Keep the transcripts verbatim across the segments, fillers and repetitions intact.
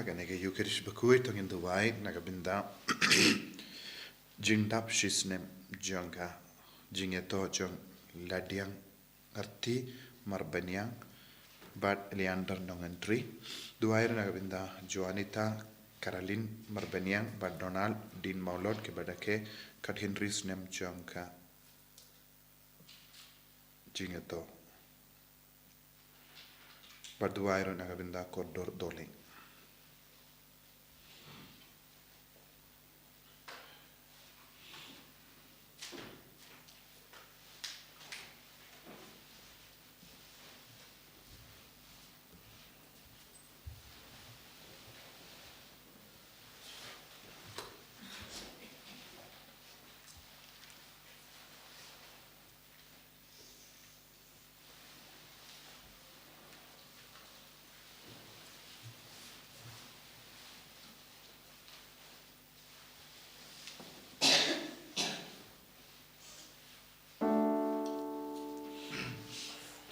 Kane ka Eucharist bakhuid to ngin duwai na ka bynta jingdap shi snem jong ka jingïathuh jong Ladiang Arti Marbaniang bad Leander Nongentri. Duwai ruh na ka bynta Juanita Caroline Marbaniang bad Donald Dean Maulot kiba da khe khathynriew snem jong ka jingïathuh. Bad duwai ruh na ka bynta kordor Doleng.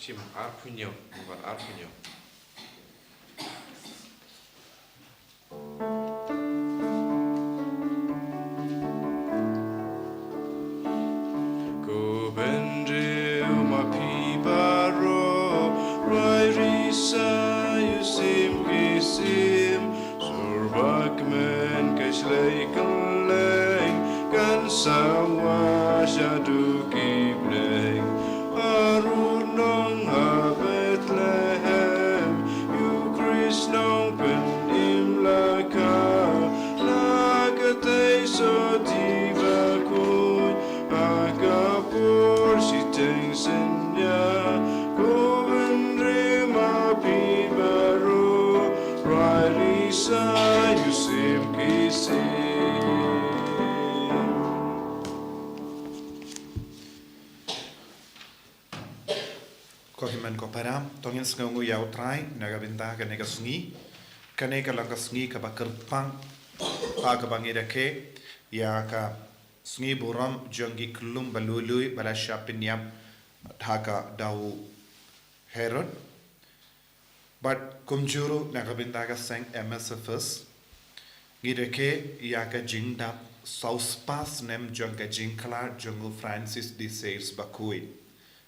Shim arphew hynñiew, number arphew hynñiew. Ko bynriew ma phi baroh, rwai risa ïa u sim ki sim, sur bakmen ka shlei kylleng, kan sawa shaduh ki bneng. Harum nong ha Bethlehem, ïa u Khrist nongpynim la kha, la katei soti bakhuid, ha ka por shiteng synñia, ko bynriew ma phi baroh, rwai risa ïa u sim ki sim. Ko hynmen ko para, to ngin sngewnguh ïa U Trai na ka bynta kane ka sngi. Kane ka long ka sngi kaba kyrpang ha kaba ngi rakhe ïa ka sngi burom jong ki khyllung ba lui lui ba la shah pynïap ha ka daw u Herod. Bad kumjuh ruh na ka bynta ka seng M S F S, ngi rakhe ïa ka jingdap saw spah snem jong ka jingkhlad jong u Francis de Sales bakhuid.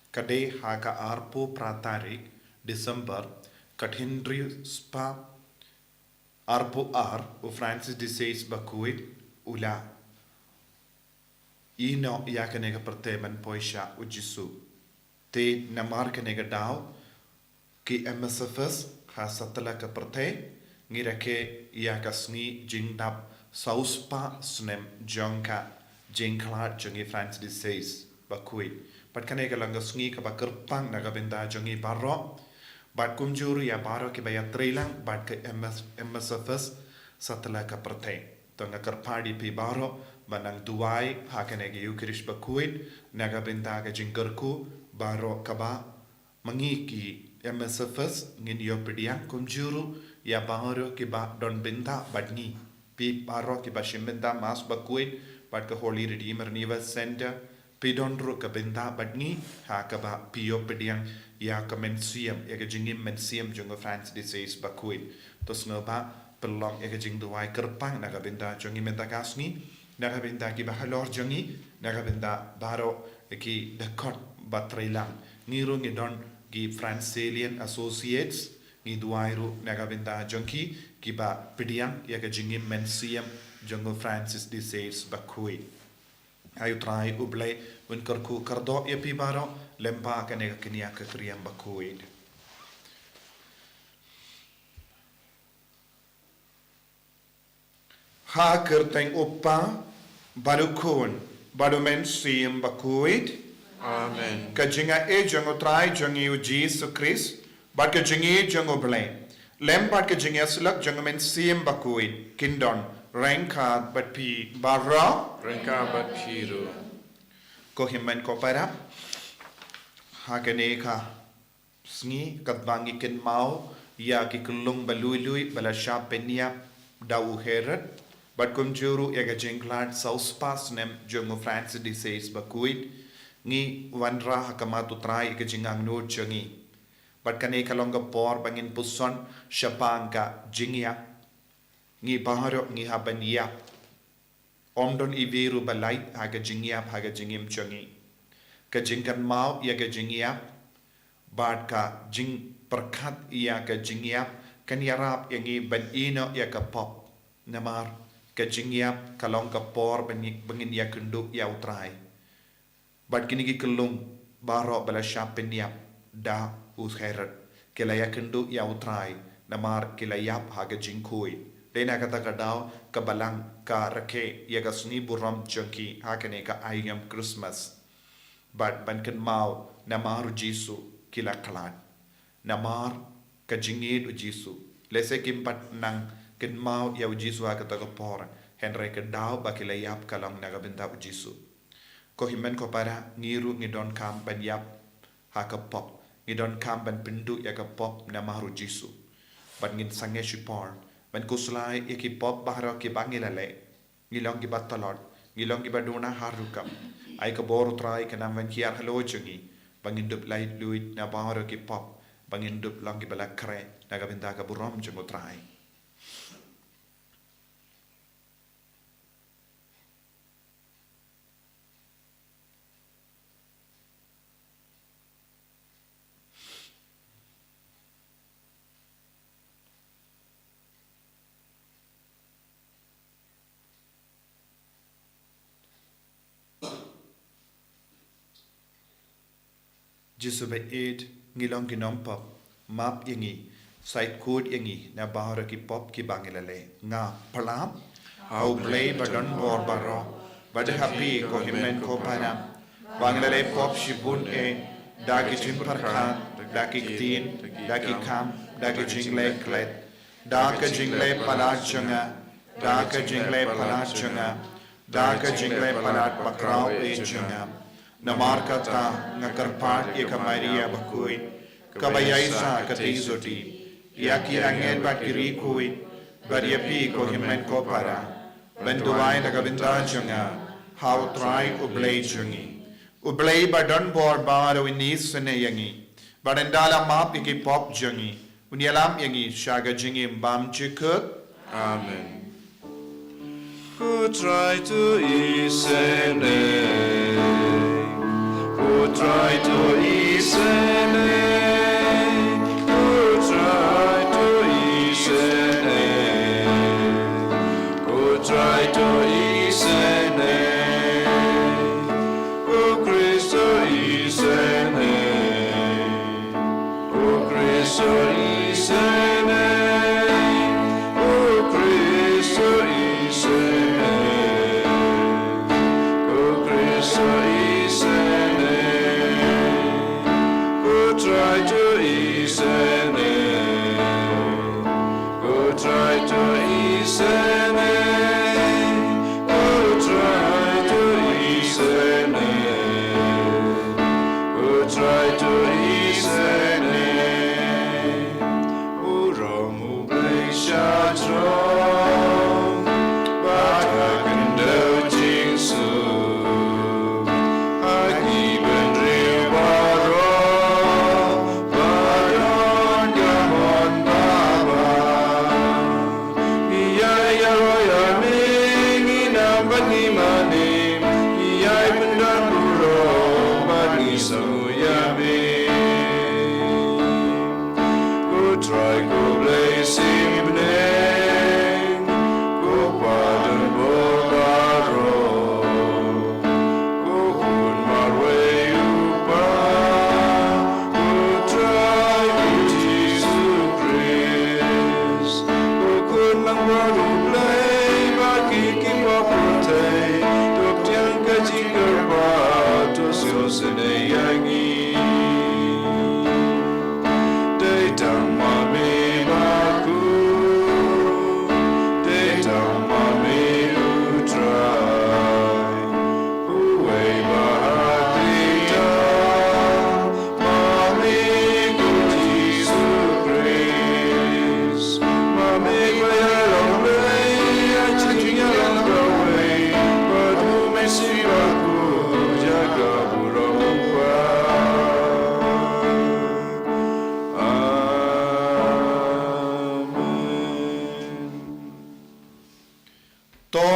Ka dei ha ka arphew phra tarik December, khathynriew spah arphew ar, u Francis de Sales bakhuid u la ïehnoh ïa kane ka pyrthei ban poi sha u Jisu. Te namar kane ka daw, ki M S F S ha satlak ka pyrthei, ngi rakhe ïa ka sngi jingdap saw spah snem jong ka jingkhlad jong i Francis de Sales bakhuid. Bad kane ka long ka sngi kaba kyrpang na ka bynta jong ngi baroh. Bad kumjuh ruh ïa baroh kiba ïatreilang bad ka M S, M S F S satlak ka pyrthei. To nga kyrpad ïa phi baroh ban nang duwai ha kane ka Eucharist bakhuid na ka bynta ka jingkyrkhu baroh kaba ma ngi ki M S F S ngin ïoh pdiang, kumjuh ruh ïa baroh kiba don bynta bad ngi. Phi baroh kiba shim bynta Mass bakhuid bad ka Holy Redeemer Anniversary Center, phi don ruh ka bynta bad ngi ha kaba phi ïoh pdiang ïa ka mynsiem, ïa ka jingim mynsiem jong u Francis de Sales bakhuid. To sngewbha pynlong ïa ka jingduwai kyrpang na ka bynta jong ngi mynta ka sngi, na ka bynta kiba halor jong ngi, na ka bynta baroh ki dkhot ba treilang. Ngi ruh ngi don ki Franciscan Associates, ngi duwai ruh na ka bynta jong ki kiba pdiang ïa ka jingim mynsiem jong u Francis de Sales bakhuid. Ai U Trai U Blei un kyrkhu kyrdoh ïa phi baroh lem bad kane ka kñia ka kñia bakhuid. Ha ka kyrteng U Kpa, bad U Khun, bad U Mynsiem Bakhuid. Amen. Ka jingïaid jong U Trai jong ngi U Jisu Khrist, bad ka jingïeit jong U Blei, lem bad ka jingïasyllok jong U Mynsiem Bakhuid, kin don ryngkat bad phi baroh. Ryngkat bad phi ruh. Ko hynmen ko para, ha kane ka sngi katba ngi kynmaw ïa ki khyllung ba lui lui ba la shah pynïap da u Herod, bad kumjuh ruh ïa ka jingkhlad saw spah snem jong u Francis de Sales bakhuid, ngi wanrah ha khmat U Trai ïa ka jingangnud jong ngi. Bad kane ka long ka por ba ngin puson shaphang ka jingïap Ngi baroh ngi hap ban ïap. Ym don iwei ruh ba lait ha ka jingïap ha ka jingim jong ngi. Ka jingkynmaw ïa ka jingïap bad ka jingpyrkhat ïa ka jingïap kan ïarap ïa ngi ban ïehnoh ïa ka pop. Namar ka jingïap ka long ka por ba ngi, ba ngin ïakynduh ïa U Trai. Bad kine ki khyllung baroh ba la shah pynïap da u Herod ki la ïakynduh ïa U Trai namar ki la ïap ha ka jingkhuid. Dei na kata ka daw ka balang ka rakhe ïa ka sngi burom jong ki ha kane ka aïom Christmas. Bad ban kynmaw namar U Jisu ki la khlad. Namar ka jingïeit U Jisu. Lehse kim pat nang kynmaw ïa U Jisu ha kata ka por, hynrei ka daw ba ki la ïap ka long na ka bynta U Jisu. Ko hynmen ko para, ngi ruh ngi donkam ban ïap ha ka pop. Ngi donkam ban pynduh ïa ka pop namar U Jisu. Bad ngin sangeh shipor ban khuslai ïa ki pop baroh kiba ngi la leh. Ngi long kiba tlot, ngi long kiba duna ha rukom. Ai ka bor U Trai kan nang ban hiar halor jong ngi ba ngin dup laitluid na baroh ki pop, ba ngin dup long kiba la khreh na ka bynta ka burom jong U Trai. Jisu ba ïeit, ngi long ki nongpop, map ïa ngi, sait kut ïa ngi na baroh ki pop kiba ngi la leh. Nga pyrshah ha U Blei ba don bor baroh, bad ha phi ko hynmen ko para, ba ngi la leh pop shibun eh, da ki jingpyrkhat, da ki ktien, da ki kam, da ki jingleh klet, da ka jingleh palat jong nga, da ka jingleh palat jong nga, da ka jingleh palat bakhraw eh jong nga. Namar kata nga kyrpad ïa ka Maria bakhuid, kaba ïaisah ka theisotti, ïa ki angel bad ki riewkhuid, bad ïa phi ko hynmen ko para, ban duwai na ka bynta jong nga ha U Trai U Blei jong ngi. U Blei ba don bor baroh un isynei ïa ngi, bad un da la map ïa ki pop jong ngi, un ïalam ïa ngi sha ka jingim bymjukut. Amen. Ko Trai to isynei, ko Trai to isynei, ko Trai to isynei, ko Trai to isynei, ko Khrist to isynei. Ko Khrist to isynei, ko Khrist to isynei, ko Khrist to isynei, ko Trai to isynei, ko Trai to isynei, ko Trai to isynei, ko Trai to isynei. Burom U Blei sha jrong, bad ha khyndew jingsuk, ha ki bynriew baroh ba don ka mon babha. Ngi ïai ïaroh ïa me, ngi nam bad ngi mane, ngi ïai pyndon burom bad ngi sngew ïa me. Ko Trai ko Blei shimbyneng, ko Pa don bor baroh, ko Khun marwei U Kpa, ko Trai ko Jisu Khrist, ko Khun langbrot U Blei, bad ki khun ba pyrthei, to pdiang ka jingkyrpad, to sngewsynei ïa ngi. Dei tang ma me bakhuid, dei tang ma me U Trai, uwei ba ha khlieh, ma me ko Jisu Khrist, ma me ba ïalong Blei, ïa jingïalong kawei, bad U Mynsiem Bakhuid, ïa ka burom U Kpa.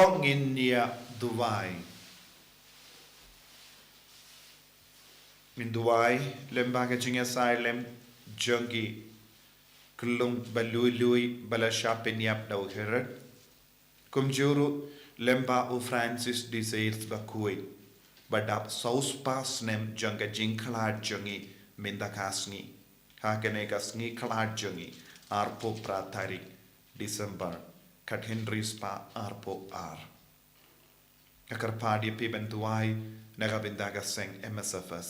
Ngin ïa duwai. Ngin duwai lyngba ka jingïasai lem jong ki khyllung ba lui lui ba la shah pynïap da u Herod. Kumjuh ruh lyngba u Francis de Sales bakhuid ba dap saw spah snem jong ka jingkhlad jong ngi mynta ka sngi. Ha kane ka sngi khlad jong ngi, arphew phra tarik December, khathynriew spah arphew ar. Nga kyrpad ïa phi ban duwai na ka bynta ka seng M S F S,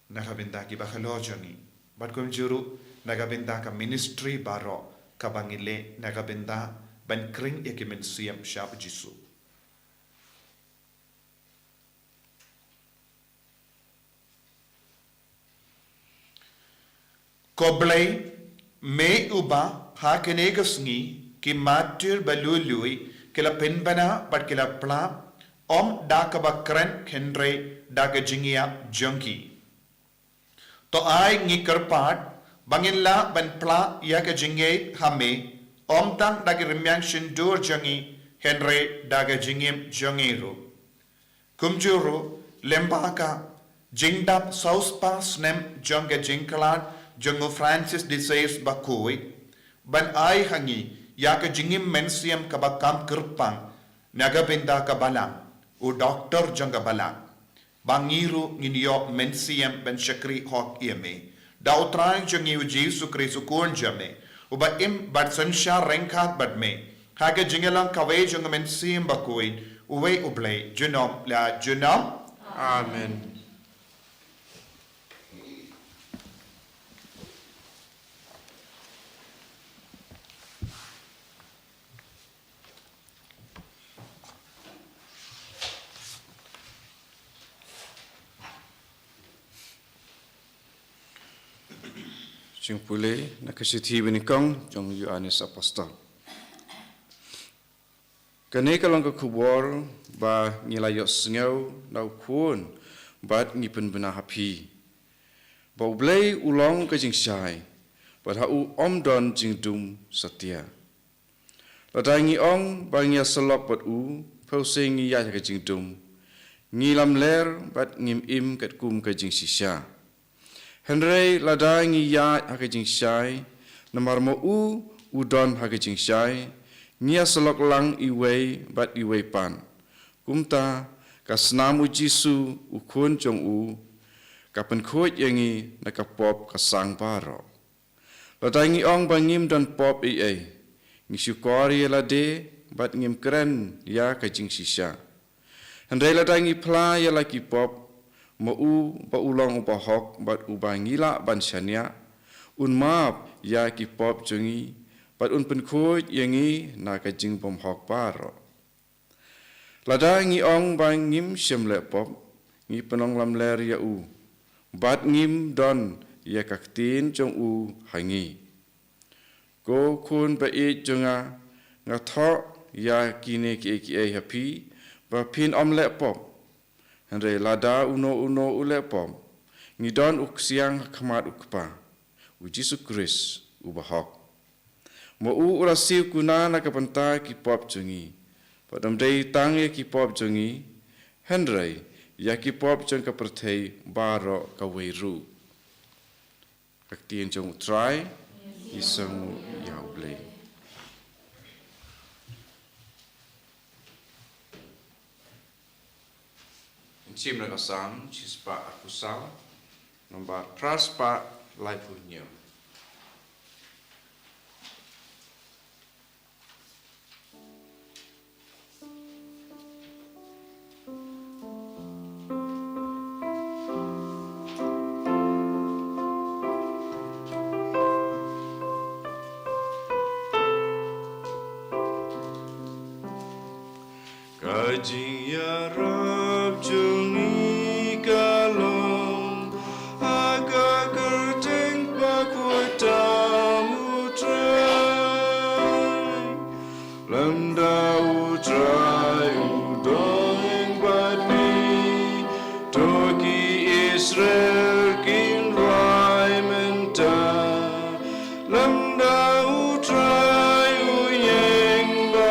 na ka bynta ki bakhlaiñ jong ngi, bad kumjuh ruh na ka bynta ka ministry baroh kaba ngi leh na ka bynta ban khring ïa ki mynsiem sha u Jisu. Ko Blei, me uba ha kane ka sngi ki martir ba lui lui ki la pynbna bad ki la phla, ym da kaba kren hynrei da ka jingïap jong ki. To ai ngi kyrpad ba ngin lah ban phla ïa ka jingngeit ha me, ym tang da ki rmiang shyntur jong ngi hynrei da ka jingim jong ngi ruh. Kumjuh ruh lyngba ka jingdap saw spah snem jong ka jingkhlad jong u Francis de Sales bakhuid, ban ai ha ngi ïa ka jingim mynsiem kaba kham kyrpang na ka bynta ka balang, u doktor jong ka balang, ba ngi ruh ngin ïoh mynsiem ban shakri hok ïa me. Da u Trai jong ngi u Jisu Khrist u Khun jong me, uba im bad synshar ryngkat bad me ha ka jingïalang kawei jong u Mynsiem Bakhuid, uwei U Blei junom la junom. Amen. Jingpule na ka shithi banyngkong jong u Ïoannis Apostol. Kane ka long ka khubor ba ngi la ïohsngew na u Khun bad ngi pynbna ha phi, ba U Blei u long ka jingshai, bad ha u ym don jingdum satia. Lada ngi ong ba ngi ïasyllok bad u, phewse ngi ïaid ha ka jingdum, ngi lamler bad ngim im katkum ka jingshisha. Hynrei lada ngi ïaid ha ka jingshai, namar ma u u don ha ka jingshai, ngi ïasyllok lang iwei bad iwei pat. Kumta ka snam u Jisu u Khun jong u ka pynkhuid ïa ngi na ka pop ka sang baroh. Lada ngi ong ba ngim don pop ei ei, ngi shukor ïa lade bad ngim kren ïa ka jingshisha. Hynrei lada ngi phla ïa la ki pop, ma u ba u long u bahok bad uba ngi lah ban shaniah, un map ïa ki pop jong ngi bad un pynkhuid ïa ngi na ka jingbymhok baroh. Lada ngi ong ba ngim shym leh pop, ngi pynlong lamler ïa u bad ngim don ïa ka ktien jong u ha ngi. Ko Khun ba ïeit jong nga, nga thoh ïa kine kiei kiei ha phi ba phin ym leh pop. Hynrei lada uno uno u leh pop, ngi don u ksiang ha khmat u Kpa, u Jisu Khrist u bahok. Ma u u la siew kuna na ka bynta ki pop jong ngi, bad ym dei tang ïa ki pop jong ngi, hynrei ïa ki pop jong ka pyrthei baroh kawei ruh. Ka ktien jong u Trai. Ngi sngewnguh ïa U Blei. Ngin shim na ka Salm shispah arphew saw, nombar phra spah laiphew hynñiew. Ka jingïarap jong ngi ka long ha ka kyrteng bakhuid tam U Trai. Lymda U Trai u don bad ngi, to ki Israel kin rai mynta. Lymda U Trai u ïeng bad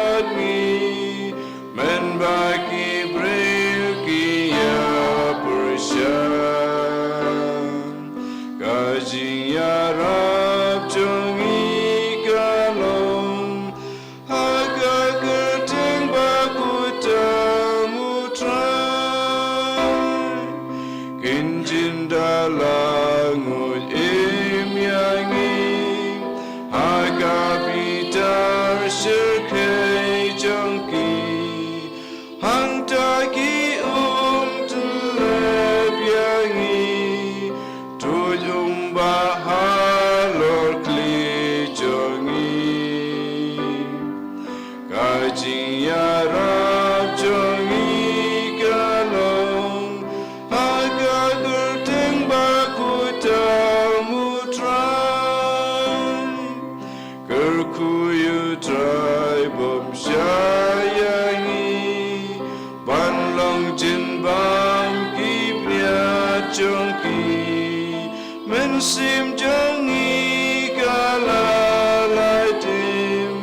Ïarap jong ngi ka long ha ka kyrteng ba kut tam U Trai. Kyrkhu ïa U Trai bym shai ïa ngi ban long jingbam ki pynïaid jong ki. Mynsiem jong ngi ka la lai tim,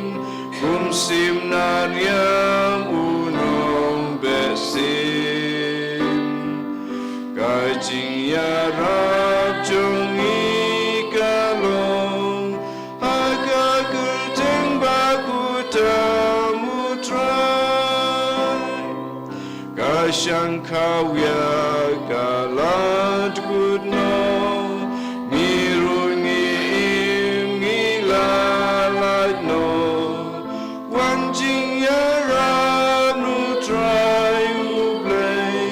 kum sim na riam u nongbeh sim. Ka jingïarap jong ngi ka long ha ka kyrteng ba kut tam U Trai. Ka shang ka wia ka la dkut noh, ngi ruh ngi im ngi la lait noh. Wan jingïarap na U Trai U Blei,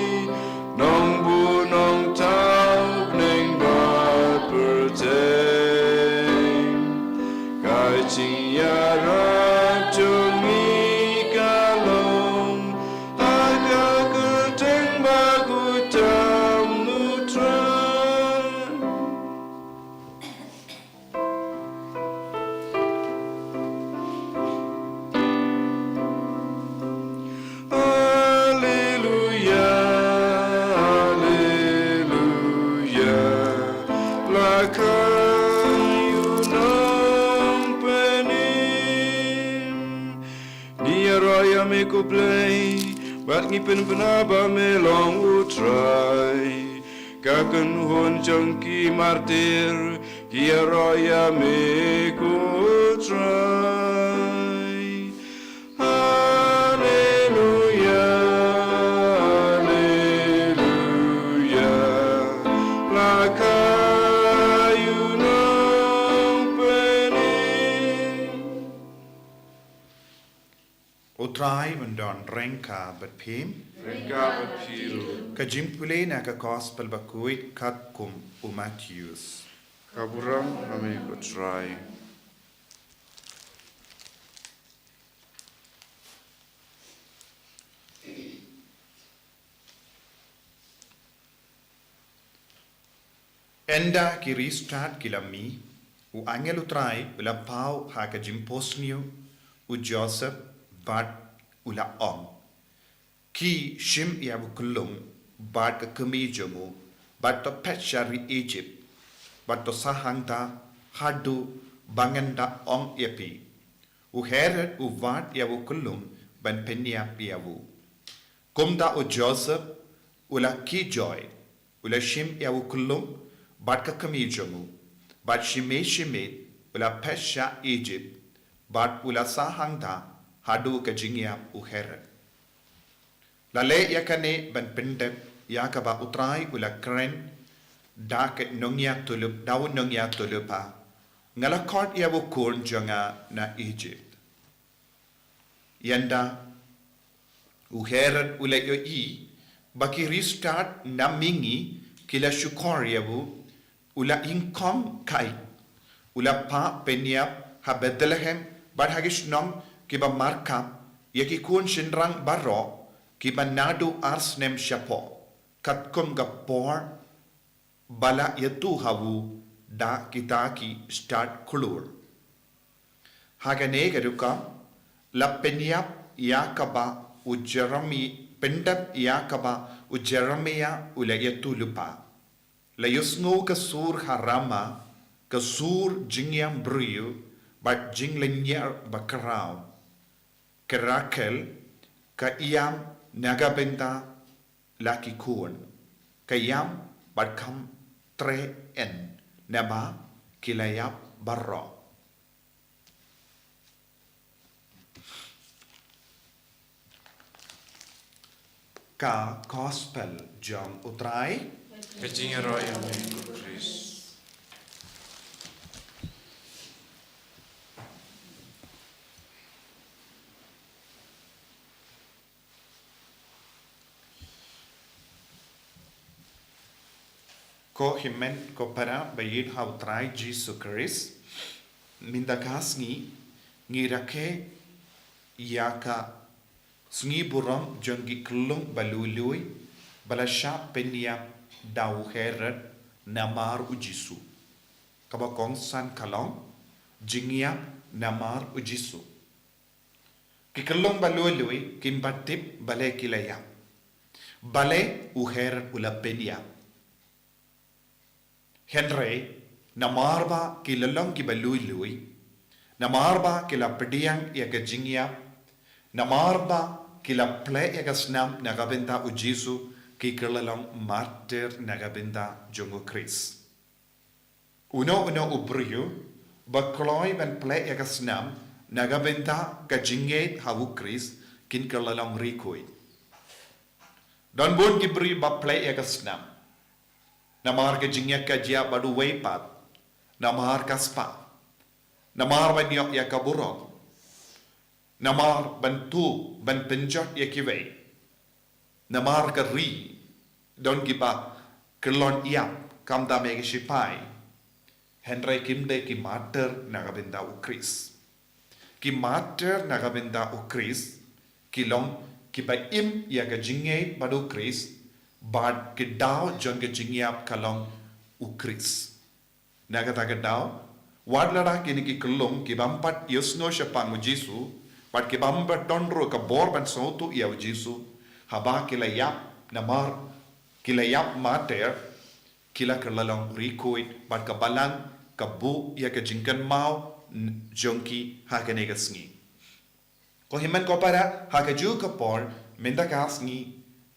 Nongbuh Nongthaw bneng bad pyrthei. Ka jingïarap jong ngi ka long ha ka kyrteng ba kut tam U Trai. Alleluia, alleluia. La kha ïa u nongpynim. Ngi ïaroh ïa me ko Blei, bad ngi pynbna ba me long U Trai. Ka kynhun jong ki martir ki ïaroh ïa me ko Trai. Alleluia, alleluia. La kha ïa u nongpynim. U Trai un don ryngkat bad phi. Ryngkat bad phi ruh. Ka jingpule na ka Gospel bakhuid katkum u Mathaios. Ka burom ha me ko Trai. Ynda ki riewstad ki la mih, u angel U Trai u la paw ha ka jingphohsniew u Joseph bad u la ong, ki shim ïa u khyllung bad ka kmie jong u, bad to phet sha ri Ijipt, bad to sah hangta haduh ba ngan da ong ïa phi. U Herod u wad ïa u khyllung ban pynïap ïa u. Kumta u Joseph u la kit joi, u la shim ïa u khyllung bad ka kmie jong u, bad shimiet shimiet u la phet sha Ijipt, bad u la sah hangta haduh ka jingïap u Herod. La leh ïa kane ban pyndep ïa kaba U Trai u la kren da ka nongïathuhlypa, da u nongïathuhlypa, nga la khot ïa u khun jong nga na Ijipt. Ynda u Herod u la ïohi ba ki riewstad na mihngi ki la shukor ïa u, u la ïeng khong kai, u la phah pynïap ha Bethlehem bad ha ki shnong kiba markap ïa ki khun shynrang baroh kiba naduh ar snem shapoh, katkum ka por ba la ïathuh ha u da kita ki stad khlur. Ha kane ka rukom la pynïap ïa kaba u Jeremi-, pyndep ïa kaba u Jeremiah u la ïathuhlypa. La ïohsngew ka sur ha Rama, ka sur jingïam briew bad jinglynñiar bakhraw. Ka Rakhel ka ïam na ka bynta la ki khun, ka ïam bad kam trei en, naba ki la ïap baroh. Ka Gospel jong U Trai. Ka jingïaroh ïa me ko Khrist. Ko hynmen ko para ba ïeit ha U Trai Jisu Khrist, mynta ka sngi ngi rakhe ïa ka Sngi burom jong ki kyllung ba lui lui ba la shah pynïap da u Herod namar u Jisu. Kaba kongsan ka long jingïap namar u Jisu. Ki kyllung ba lui lui kim pat tip balei ki la ïap, balei u Herod u la pynïap. Hynrei namar ba ki la long kiba lui lui, namar ba ki la pdiang ïa ka jingïap, namar ba ki la plie ïa ka snam na ka bynta u Jisu, ki kylla long martyr na ka bynta jong u Khrist. Uno uno u briew ba kloi ban plie ïa ka snam na ka bynta ka jingngeit ha u Khrist, kin kylla long ri khuid. Don bun ki briew ba plie ïa ka snam namar ka jingïakajia bad uwei pat, namar ka spah, namar ban ïoh ïa ka burom, namar ban tuh ban pynjot ïa kiwei, namar ka ri. Don kiba kyllon ïap khamtam ïa ki shipai. Hynrei kim dei ki martyr na ka bynta u Khrist. Ki martyr na ka bynta u Khrist ki long kiba im ïa ka jingngeit bad u Khrist, bad ki daw jong ka jingïap ka long u Khrist. Na kata ka daw, wat lada kine ki kyllung ki bym pat ïohsngew shaphang u Jisu, bad ki bym pat don ruh ka bor ban sngewthuh ïa u Jisu, haba ki la ïap namar ki la ïap martyr, ki la kylla long ri khuid, bad ka Balang ka buh ïa ka jingkynmaw jong ki ha kane ka sngi. Ko hynmen ko para, ha kajuh ka por mynta ka sngi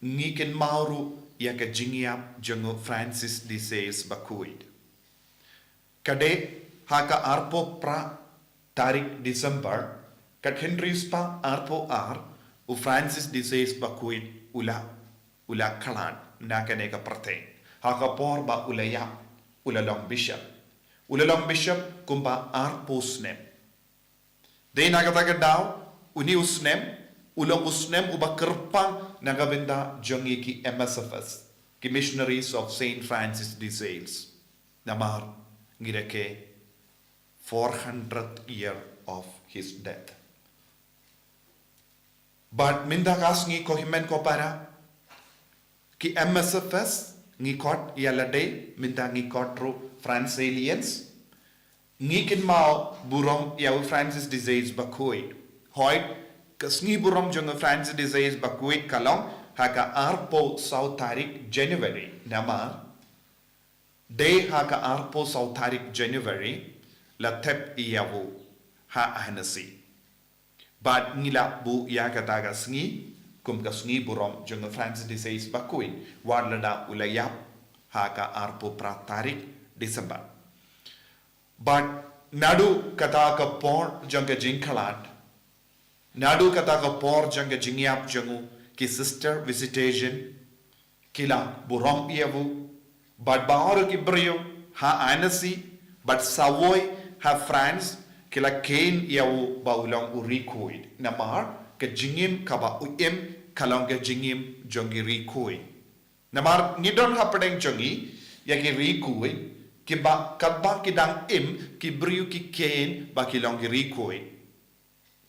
ngi kynmaw ruh ïa ka jingïap jong u Francis de Sales bakhuid. Ka dei ha ka arphew phra tarik December, ka khyndai spah arphew ar, u Francis de Sales bakhuid u la, u la khlad na kane ka pyrthei. Ha ka por ba u la ïap, u la long bishop. U la long bishop kumba arphew snem. Dei na kata ka daw, une u snem u long u snem uba kyrpang na ka bynta jong ngi ki M S Fs, ki Missionaries of Saint Francis de Sales. Namar ngi rakhe four hundred year of his death. Bad mynta ka sngi ko hynmen ko para, ki M S Fs ngi khot ïa lade, mynta ngi khot ruh Francilians. Ngi kynmaw burom ïa u Francis de Sales bakhuid. Hooid, ka sngi burom jong u Francis de Sales bakhuid ka long ha ka arphew saw tarik January, namar dei ha ka arphew saw tarik January la thep ïa u ha Annecy. Bad ngi la buh ïa kata ka sngi kum ka sngi burom jong u Francis de Sales bakhuid, wat lada u la ïap ha ka arphew phra tarik December. Bad naduh kata ka por jong ka jingkhlad, naduh kata ka por jong ka jingïap jong u, ki Sister Visitation ki la burom ïa u, bad baroh ki briew ha Annecy bad Savoy ha France ki la kheiñ ïa u ba u long u ri khuid, namar ka jingim kaba u im ka long ka jingim jong ki ri khuid. Namar ngi don hapdeng jong ngi ïa ki ri khuid kiba, katba ki dang im, ki briew ki kheiñ ba ki long ki ri khuid.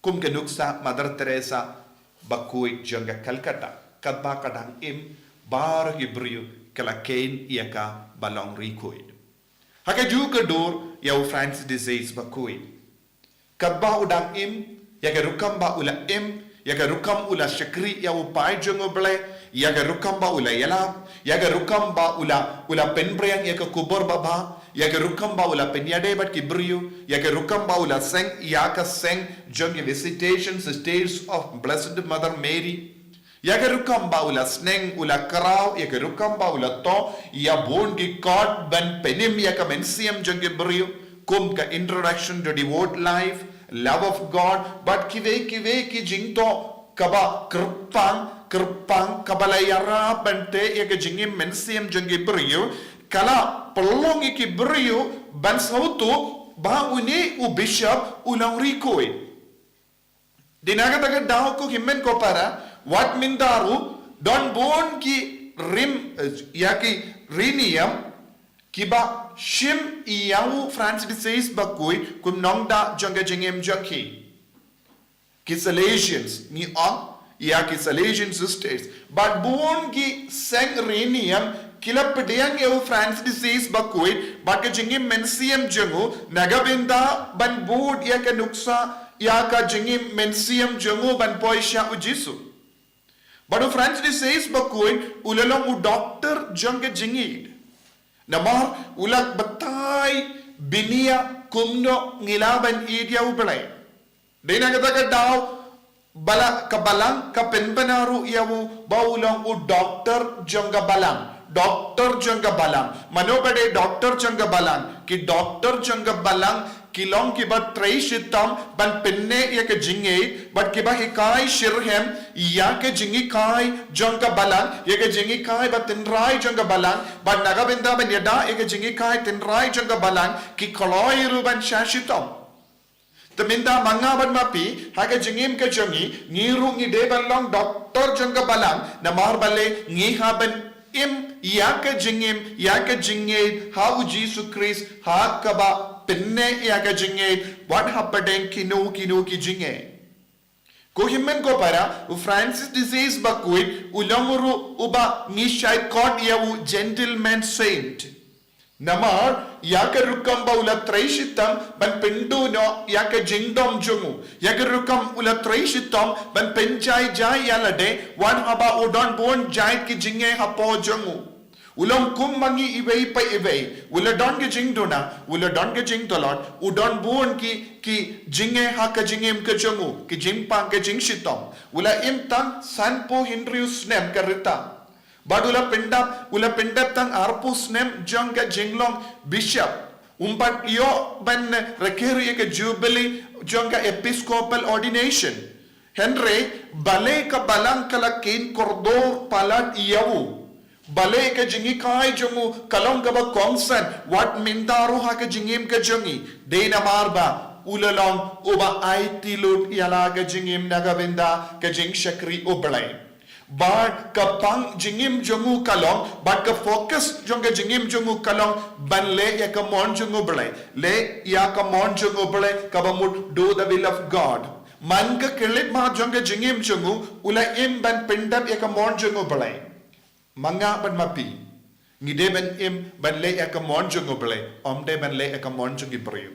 Kum ka nuksa Mother Teresa bakhuid jong ka Calcutta, katba ka dang im, baroh ki briew ka la kheiñ ïa ka ba long ri khuid. Ha kajuh ka dur ïa u Francis de Sales bakhuid, katba u dang im, ïa ka rukom ba u la im, ïa ka rukom u la shakri ïa u paid jong U Blei, ïa ka rukom ba u la ïalap, ïa ka rukom ba u la, u la pynphriang ïa ka khubor babha, ïa ka rukom ba u la pynïadei bad ki briew, ïa ka rukom ba u la seng ïa ka seng jong ki Visitation Sisters of Blessed Mother Mary. Ïa ka rukom ba u la sneng, u la khraw, ïa ka rukom ba u la thoh ïa bun ki kot ban pynim ïa ka mynsiem jong ki briew, kum ka Introduction to Devout Life, Love of God, bad kiwei kiwei ki jingthoh kaba kyrpang kyrpang, kaba la ïarap ban teh ïa ka jingim mynsiem jong ki briew, ka la pynlong ïa ki briew ban sngewthuh ba une u bishop u long ri khuid. Dei na kata ka daw ko hynmen ko para, wat mynta ruh don bun ki rim, eh, ïa ki ri niam kiba shim ïa u Francis de Sales bakhuid kum nongda jong ka jingim jong ki. Ki Salesians ngi ong, ïa ki Salesian sisters. Bad bun ki seng riewniam ki la pdiang ïa u Francis de Sales bakhuid bad ka jingim mynsiem jong u, na ka bynta ban bud ïa ka nuksa, ïa ka jingim mynsiem jong u ban poi sha u Jisu. Bad u Francis de Sales bakhuid u la long u doktor jong ka jingïeid. Namar u la batai bniah kumno ngi lah ban ïeid ïa u Blei. Dei na kata ka daw ba la ka balang ka pynbna ruh ïa u ba u long u doktor jong ka balang. Doktor jong ka balang. Mano ba dei doktor jong ka balang? Ki doktor jong ka balang ki long kiba trei shitom ban pynneh ïa ka jingïeid bad kiba hikai shitrhem ïa ka jinghikai jong ka balang, ïa ka jinghikai ba tynrai jong ka balang, bad na ka bynta ban ïada ïa ka jinghikai tynrai jong ka balang ki kloi ruh ban shah shitom. Te mynta ma nga bad ma phi, ha ka jingim ka jong ngi, ngi ruh ngi dei ban long doktor jong ka balang, namar balei? Ngi hap ban im ïa ka jingim, ïa ka jingïeid ha u Jisu Khrist, ha kaba pynneh ïa ka jingïeid wat hapdeng kino kino ki jingeh. Ko hynmen ko para, u Francis de Sales bakhuid u long ruh uba ngi shait khot ïa u gentleman saint. Namar ïa ka rukom ba u la trei shitom ban pynduh noh ïa ka jingdom jong u, ïa ka rukom u la trei shitom ban pynjai jai ïa lade wat haba u don bun jait ki jingeh hapoh jong u. U long kum ma ngi iwei pa iwei, u la don ka jingduna, u la don ka jingtlot, u don bun ki, ki jingeh ha ka jingim ka jong u, ki jingpang ka jingshitom. U la im tang sanphew hynriew snem ka rta. Bad u la pyndap, u la pyndap tang arphew snem jong ka jinglong bishop. Um pat ïoh ban rakhe ruh ïa ka jubilee jong ka episcopal ordination. Hynrei balei ka balang ka la kheiñ kordor palat ïa u? Balei ka jinghikai jong u ka long kaba kongsan wat mynta ruh ha ka jingim ka jong ngi? Dei namar ba u la long uba aiti lut ïa la ka jingim na ka bynta ka jingshakri U Blei. Bad ka pang jingim jong u ka long, bad ka focus jong ka jingim jong u ka long ban leh ïa ka mon jong U Blei. Leh ïa ka mon jong U Blei, kaba mut do the will of God. Man ka khyllipmat jong ka jingim jong u, u la im ban pyndap ïa ka mon jong U Blei. Ma nga bad ma phi, ngi dei ban im ban leh ïa ka mon jong U Blei, ym dei ban leh ïa ka mon jong ki briew.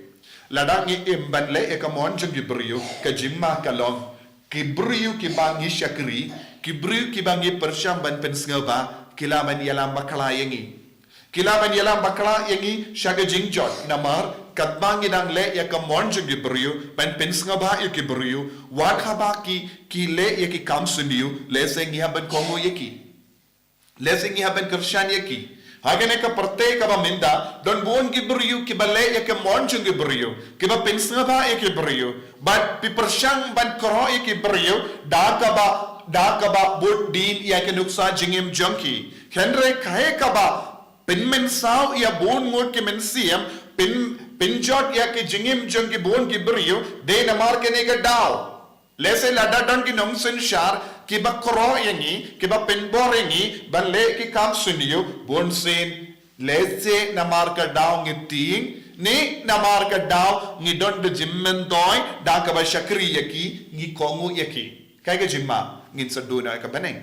Lada ngi im ban leh ïa ka mon jong ki briew, ka jingma ka long, ki briew kiba ngi shakri, ki briew kiba ngi pyrshang ban pynsngewbha, ki lah ban ïalam bakla ïa ngi. Ki lah ban ïalam bakla ïa ngi sha ka jingjot, namar katba ngi dang leh ïa ka mon jong ki briew, ban pynsngewbha ïa ki briew, wat haba ki, ki leh ïa ki kam synñiew, lehse ngi hap ban kohnguh ïa ki. Lehse ngi hap ban kyrshan ïa ki. Ha kane ka pyrthei kaba mynta, don bun ki briew kiba leh ïa ka mon jong ki briew, kiba pynsngewbha ïa ki briew, bad ki pyrshang ban koroh ïa ki briew da kaba, da kaba bud dien ïa ka nuksa jingim jong ki. Hynrei kaei kaba pynmynsaw ïa bun ngut ki mynsiem, pyn, pynjot ïa ka jingim jong ki bun ki briew, dei namar kane ka daw. Lehse lada don ki nongsynshar kiba koroh ïa ngi, kiba pynbor ïa ngi ban leh ki kam synñiew, bunsien lehse namar ka daw ngi tieng, ne namar ka daw ngi don ka jingmyntoi da kaba shakri ïa ki, ngi kohnguh ïa ki. Kaei ka jingma? Ngin sa duh noh ïa ka bneng.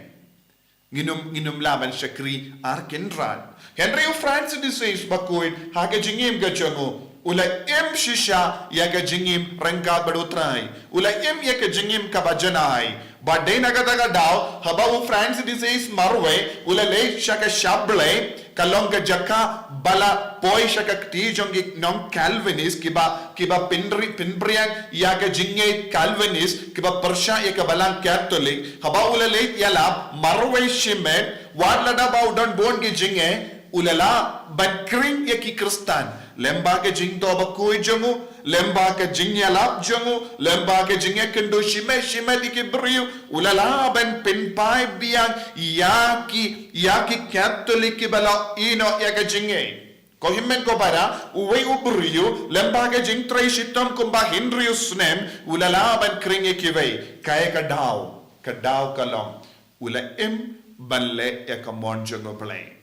Ngin ym, ngin ym lah ban shakri ar kynrad. Hynrei u Francis de Sales bakhuid, ha ka jingim ka jong u, u la im shisha ïa ka jingim ryngkat bad U Trai. U la im ïa ka jingim kaba janai. Bad dei na kata ka daw, haba u Francis de Sales marwei, u la leit sha ka shap Blei, ka long ka jaka ba la poi sha ka kti jong ki nong Calvinist, kiba, kiba pynri, pynpriang ïa ka jingngeit Calvinist, kiba pyrshah ïa ka balang Catholic. Haba u la leit ïalap marwei shimet, wat lada ba u don bun ki jingeh, u la lah ban khring ïa ki Khristan. Lyngba ka jingthoh bakhuid jong u, lyngba ka jingïalap jong u, lyngba ka jingïakynduh shimet shimet ïa ki briew, u la lah ban pynphai biang ïa ki, ïa ki Catholic kiba la ïehnoh ïa ka jingngeit. Ko hynmen ko para, uwei u briew, lyngba ka jingtrei shitom kumba hynriew snem, u la lah ban khring ïa kiwei. Kaei ka daw? Ka daw ka long, u la im ban leh ïa ka mon jong U Blei.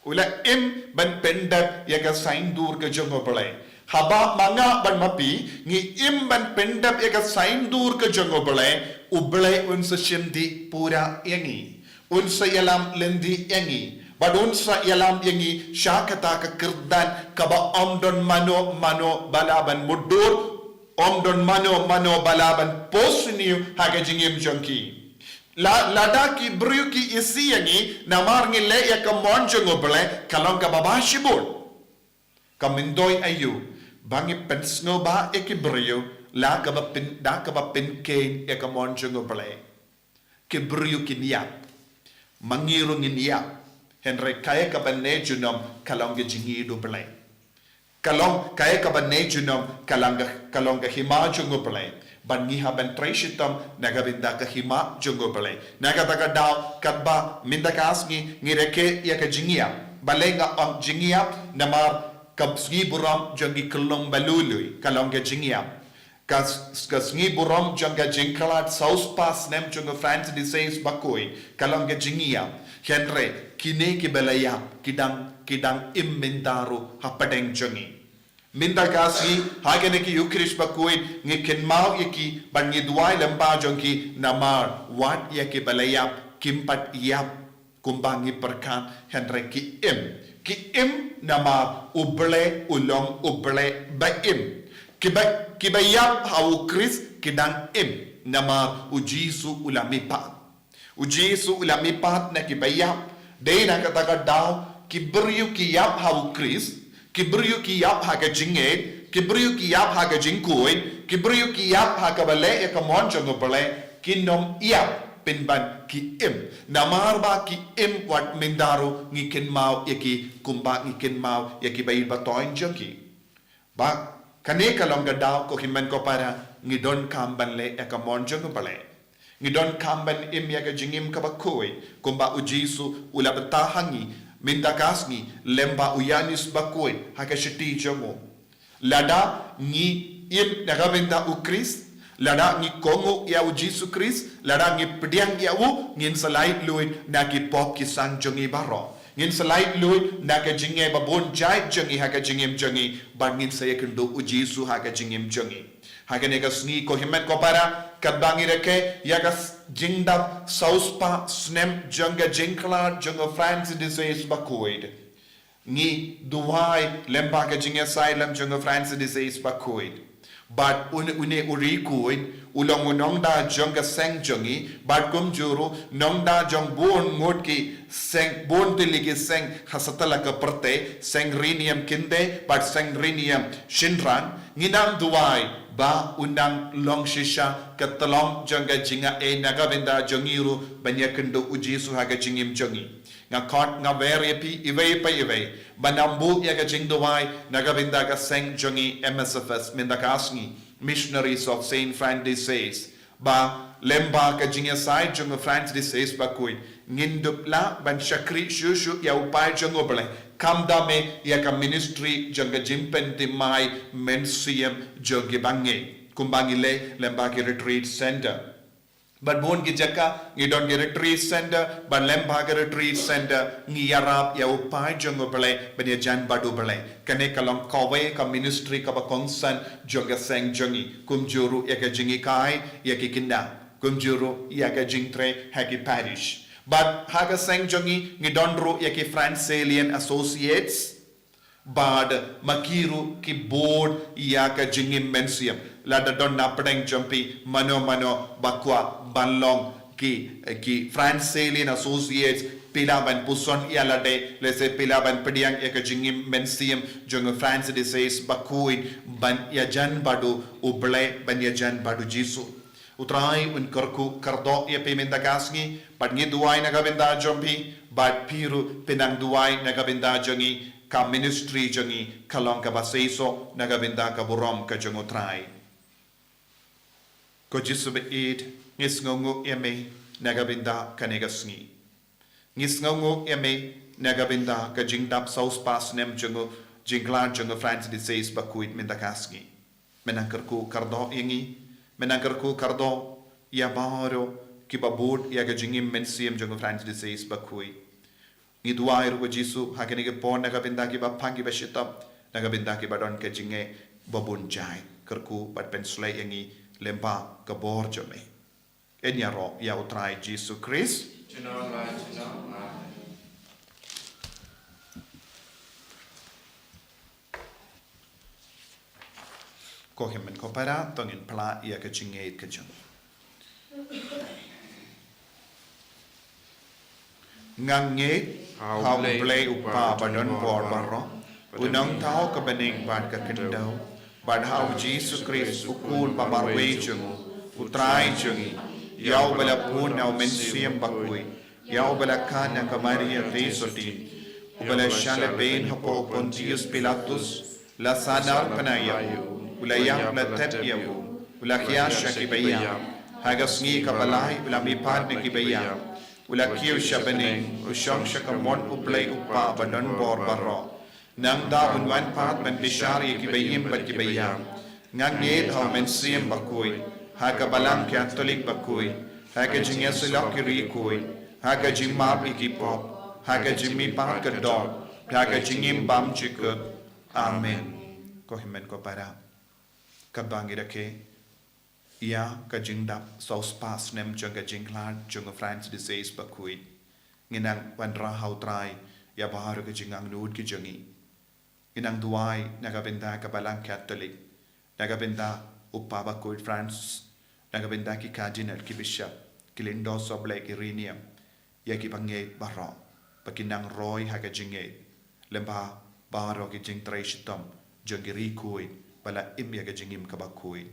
U la im ban pyndep ïa ka saiñdur ka jong U Blei. Haba ma nga bad ma phi ngi im ban pyndep ïa ka saiñdur ka jong U Blei, U Blei un sa shim dih pura ïa ngi. Un sa ïalam lynti ïa ngi. Bad un sa ïalam ïa ngi sha kata ka kyrdan kaba ym don mano mano ba lah ban mutdur, ym don mano mano ba lah ban pynshai ha ka jingim jong ki. La, lada ki briew ki isih ïa ngi namar ngi leh ïa ka mon jong U Blei, ka long kaba bha shibun. Ka myntoi aïu ba ngi pynsngewbha ïa ki briew la kaba pyn, da kaba pynkheiñ ïa ka mon jong U Blei. Ki briew kin ïap, ma ngi ruh ngin ïap. Hynrei kaei kaba ne junom ka long ka jingïeit U Blei. Ka long kaei kaba ne junom ka long ka, ka long ka hima jong U Blei. Bad ngi hap ban trei shitom na ka bynta ka hima jong U Blei. Na kata ka daw katba mynta ka sngi ngi rakhe ïa ka jingïap. Balei nga ong jingïap? Namar ka sngi burom jong ki khyllung ba lui lui ka long ka jingïap. Ka, ka sngi burom jong ka jingkhlad saw spah snem jong u Francis the Sixth bakhuid ka long ka jingïap. Hynrei kine kiba la ïap ki dang, ki dang im mynta ruh hapdeng jong ngi. Mynta ka sngi ha kane ka Ïukharist bakhuid ngi kynmaw ïa ki bad ngi duwai lyngba jong ki namar wat ïa kiba la ïap kim pat ïap kumba ngi pyrkhat, hynrei ki im. Ki im namar U Blei u long U Blei ba im. Kiba, kiba ïap ha u Khrist ki dang im namar U Jisu u la mihpat. U Jisu u la mihpat na kiba ïap. Dei na kata ka daw ki briew ki ïap ha u Khrist, ki briew ki ïap ha ka jingngeit, ki briew ki ïap ha ka jingkhuid, ki briew ki ïap ha kaba leh ïa ka mon jong U Blei, kin ym ïap pynban ki im. Namar ba ki im wat mynta ruh ngi kynmaw ïa ki kumba ngi kynmaw ïa ki ba ïeit ba thoiñ jong ki. Ba kane ka long ka daw ko hynmen ko para ngi donkam ban leh ïa ka mon jong U Blei. Ngi donkam ban im ïa ka jingim kaba khuid kumba U Jisu u la bynta ha ngi mynta ka sngi lyngba u Ïanis bakhuid ha ka shithi jong u. Lada ngi im na ka bynta u Khrist, lada ngi kohnguh ïa U Jisu Khrist, lada ngi pdiang ïa u, ngin sa lait luid na ki pop ki sang jong ngi baroh. Ngin sa lait luid na ka jingngeit ba bun jait jong ngi ha ka jingim jong ngi bad ngin sa ïakynduh U Jisu ha ka jingim jong ngi. Ha kane ka sngi ko hynmen ko para katba ngi rakhe ïa ka s-, jingdap saw spah snem jong ka jingkhlad jong u Francis the Sixth bakhuid. Ngi duwai lyngba ka jingïasaid lem jong u Francis the Sixth bakhuid. Bad une, une u riewkhuid u long u nongda jong ka seng jong ngi bad kumjuh ruh nongda jong bun ngut ki seng, bun tylli ki seng ha satlak ka pyrthei, seng riewniam kynthei bad seng riewniam shynrang. Ngi nang duwai ba u nang long shisha ka tyllong jong ka jingaiei na ka bynta jong ngi ruh ban ïakynduh U Jisu ha ka jingim jong ngi. Nga khot nga wer ïa phi iwei pa iwei ban ym buh ïa ka jingduwai na ka bynta ka seng jong ngi M S F S mynta ka sngi, Missionaries of Saint Francis, ba lyngba ka jingïasaid jong u Francis bakhuid ngin dup lah ban shakri shuh shuh ïa u paid jong U Blei, khamtam eh ïa ka ministry jong ka jingpynthymmai mynsiem jong ki bangeit kumba ngi leh lyngba ki retreat center. Bad bun ki jaka ngi don ki retreat center, bad lyngba ki retreat center ngi ïarap ïa u paid jong U Blei ban ïajan bad U Blei. Kane ka long kawei ka ministry kaba kongsan jong ka seng jong ngi, kumjuh ruh ïa ka jinghikai ïa ki khynnah, kumjuh ruh ïa ka jingtrei ha ki parish. Bad ha ka seng jong ngi ngi don ruh ïa ki Franciscan Associates, bad ma ki ruh ki bud ïa ka jingim mynsiem. Lada don na pdeng jong phi mano mano ba kwah ban long ki, ki Franciscan Associates, phi lah ban puson ïa lade, lehse phi lah ban pdiang ïa ka jingim mynsiem jong u Francis bakhuid ban ïajan bad U Blei, ban ïajan bad U Jisu. U Trai un kyrkhu kyrdoh ïa phi mynta ka sngi, bad ngi duwai na ka bynta jong phi, bad phi ruh phin nang duwai na ka bynta jong ngi. Ka ministry jong ngi ka long kaba seisoh na ka bynta ka burom ka jong U Trai. Ko Jisu baieit, ngi sngewnguh ïa me na ka bynta kane ka sngi. Ngi sngewnguh ïa me na ka bynta ka jingdap saw spah snem jong u jingkhlad jong u Francis bakhuid mynta ka sngi. Me nang kyrkhu kyrdoh ïa ngi, me nang kyrkhu kyrdoh ïa baroh kiba bud ïa ka jingim mynsiem jong u Francis bakhuid. Ngi duwai ruh ko Jisu ha kane ka por na ka bynta kiba pang kiba shitom. Na ka bynta kiba don ka jingeh babun jait, kyrkhu bad pynshlei ïa ngi lyngba ka bor jong me. Ngin ïaroh ïa U Trai Jisu Khrist. Junom la junom. Amen. Ko hynmen ko para, to ngin phla ïa ka jingngeit ka jong. Nga ngeit ha U Blei U Kpa ba don bor baroh, U Nongthaw ka bneng bad ka khyndew, bad ha U Jisu Khrist U Khun ba marwei jong U, U Trai jong ngi, ïa uba la bun na U Mynsiem Bakhuid, ïa uba la kha na ka Maria Theisotti, uba la shah lehbeiñ hapoh Pontius Pilatus, la sahnarphna ïa u, u la ïap, la thep ïa u, u la hiar sha kiba ïap, ha ka sngi kaba lai u la mihpat na kiba ïap, u la kiew sha bneng, u shong sha kamon U Blei U Kpa ba don bor baroh. Nangta un wan pat ban bishar ïa kiba im bad kiba ïap. Nga ngeit ha U Mynsiem Bakhuid, ha ka Balang Katholik bakhuid, ha ka jingïasyllok ki riewkhuid, ha ka jingmap ïa ki pop, ha ka jingmihpat ka doh, ha ka jingim bymjukut. Amen. Ko hynmen ko para, katba ngi rakhe ïa ka jingdap saw spah snem jong ka jingkhlad jong u Francis de Sales Bakhuid, ngin nang wanrah ha U Trai ïa baroh ki jingangnud ki jong ngi. Ngin nang duwai na ka bynta ka Balang Katholik, na ka bynta U Kpa Bakhuid Francis, na ka bynta ki Cardinal, ki Bishop, ki Lyngdoh Sohblei, ki riewniam, ïa kiba ngeit baroh, ba kin nang roi ha ka jingngeit lyngba baroh ki jingtrei shitom jong ki riewkhuid ba la im ïa ka jingim kaba khuid.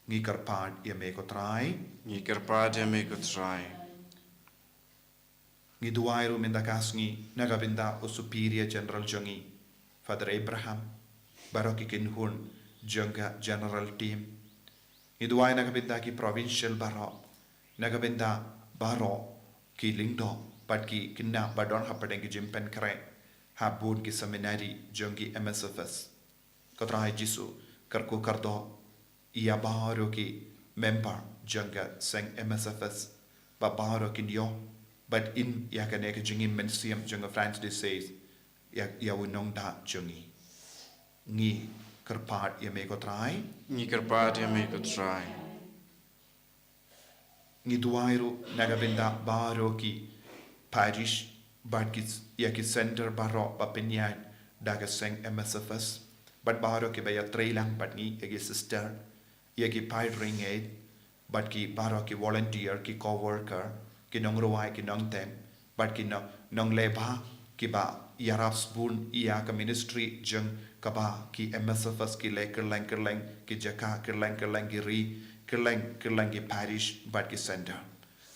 Ngi kyrpad ïa me ko Trai. Ngi kyrpad ïa me ko Trai. Ngi duwai ruh mynta ka sngi na ka bynta u Superior General jong ngi, Father Abraham, baroh ki kynhun jong ka General Team. Ngi duwai na ka bynta ki provincial baroh, na ka bynta baroh ki lyngdoh bad ki khynnah ba don hapdeng ki jingpynkhreh ha bun ki seminary jong ki M S F S. Ko Trai Jisu, kyrkhu kyrdoh ïa baroh ki member jong ka seng M S F S, ba baroh kin ïoh bad im ïa kane ka jingim mynsiem jong u Francis de Sales ïa, ïa u nongdah jong ngi. Ngi kyrpad ïa me ko Trai. Ngi kyrpad ïa me ko Trai. Ngi duwai ruh na ka bynta baroh ki parish bad ki, ïa ki center baroh ba pynïaid da ka seng M S F S, bad baroh kiba ïatreilang bad ngi, ïa ki sister, ïa ki paid riewngeit, bad ki baroh ki volunteer, ki co-worker, ki nongrwai, ki nongtem, bad ki nong, nongleh bha kiba ïarap sbun ïa ka ministry jong kaba ki M S F S ki leh kylleng kylleng ki jaka, kylleng kylleng ki ri, kylleng kylleng ki parish bad ki center.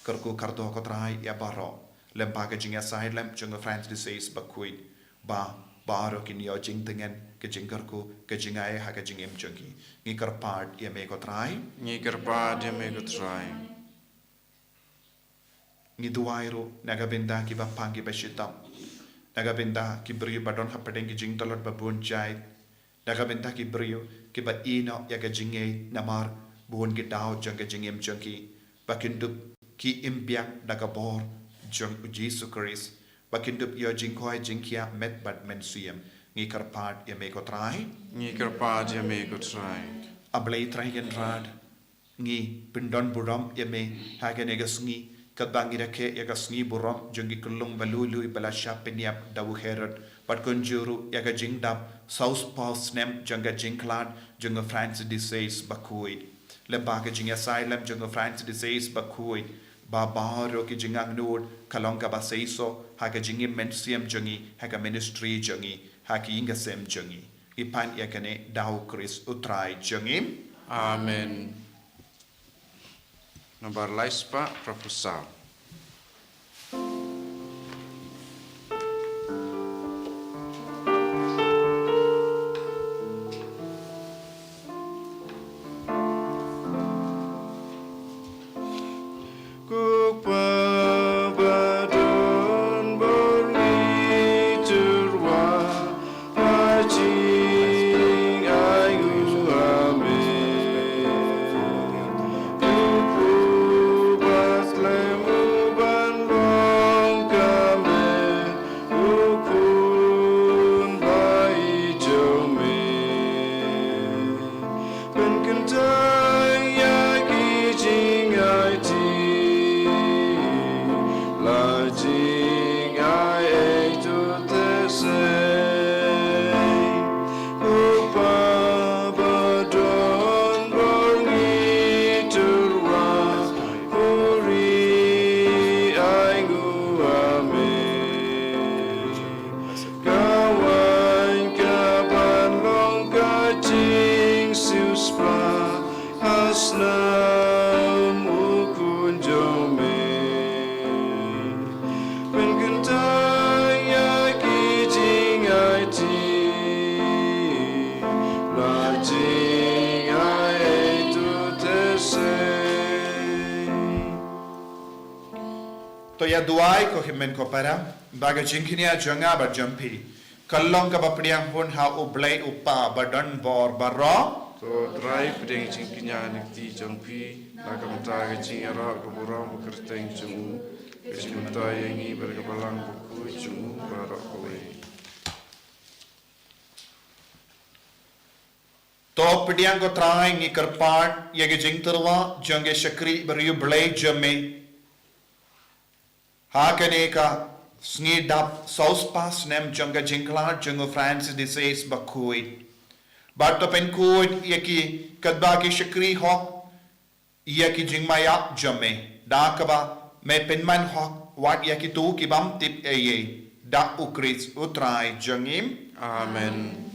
Kyrkhu kyrdoh ko Trai ïa baroh lyngba ka jingïasaid lem jong u Francis de Sales Bakhuid, ba baroh kin ïoh jingtngen, ka jingkyrkhu, ka jingai ha ka jingim jong ki. Ngi kyrpad ïa me ko Trai. Ngi kyrpad ïa me ko Trai. Ngi duwai ruh na ka bynta kiba pang kiba shitom, na ka bynta ki briew ba don hapdeng ki jingtlot babun jait, na ka bynta ki briew kiba ïehnoh ïa ka jingngeit namar bun ki daw jong ka jingim jong ki, ba kin dup ki im biang da ka bor jong u Jisu Khrist, ba kin dup ïoh jingkhwai jingkhiah met bad mynsiem. Ngi kyrpad ïa me ko Trai. Ngi kyrpad ïa me ko Trai. A Blei Trai Kynrad, ngi pyndon burom ïa me ha kane ka sngi, katba ngi rakhe ïa ka sngi burom jong ki khyllung ba lui lui ba la shah pynïap da u Herod, bad kumjuh ruh ïa ka jingdap saw spah snem jong ka jingkhlad jong u Francis de Sales Bakhuid. Lyngba ka jingïasaid lem jong u Francis de Sales Bakhuid, ba baroh ki jingangnud ka long kaba seisoh ha ka jingim mynsiem jong ngi, ha ka ministry jong ngi, ha ki ïing ka sem jong ngi. Ngi pan ïa kane da u Khrist u Trai jong ngi. Amen. Nombar lai spah phra phew saw. Ko Kpa ba don bor, ngi tyrwa ha jingai nguh ha me. Ko Kpa ba slem To ïa duwai ko hynmen ko para, ba ka jingkñia jong nga bad jong phi ka long kaba pdiang hun ha U Blei U Kpa badonbor baroh. To Trai, pdiang jingkñia na ka kti jong phi, na ka bynta ka jingïarap ka burom bakyrteng jong u, ka jingmyntoi ïa ngi bad ka Balang Bakhuid jong u baroh kawei. To pdiang ko Trai, ngi kyrpad ïa ka jingtyrwa jong ka shakri bariewblei jong me. Ha kane ka sngi dap sawspah snem jong ka jingkhlad jong u Francis de Sales bakhuid. Bad to pynkhuid ïa ki katba ki shakri hok ïa ki jingmaiap jong me, da kaba me pynman hok wat ïa kito ki bym tip ei ei, da U Khrist U Trai jong ngi. Amen.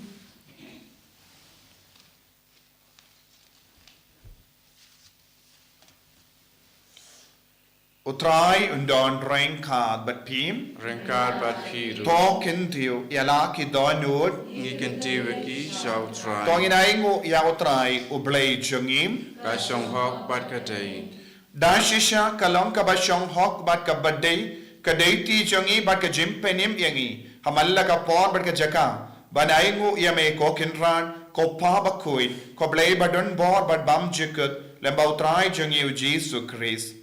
U Trai un don ryngkat bad phi. Ryngkat bad phi ruh. To kyntiew ïa la ki dohnud. Ngi kyntiew ïa ki sha U Trai. To ngin ainguh ïa U Trai U Blei jong ngi. Ka shong hok bad ka dei. Da shisha ka long kaba shong hok bad kaba dei, ka dei ti jong ngi bad ka jingpynim ïa ngi ha man la ka por bad ka jaka ban ainguh ïa me ko Kynrad, ko Pa bakhuid, ko Blei badonbor bad bymjukut, lyngba U Trai jong ngi U Jisu Khrist.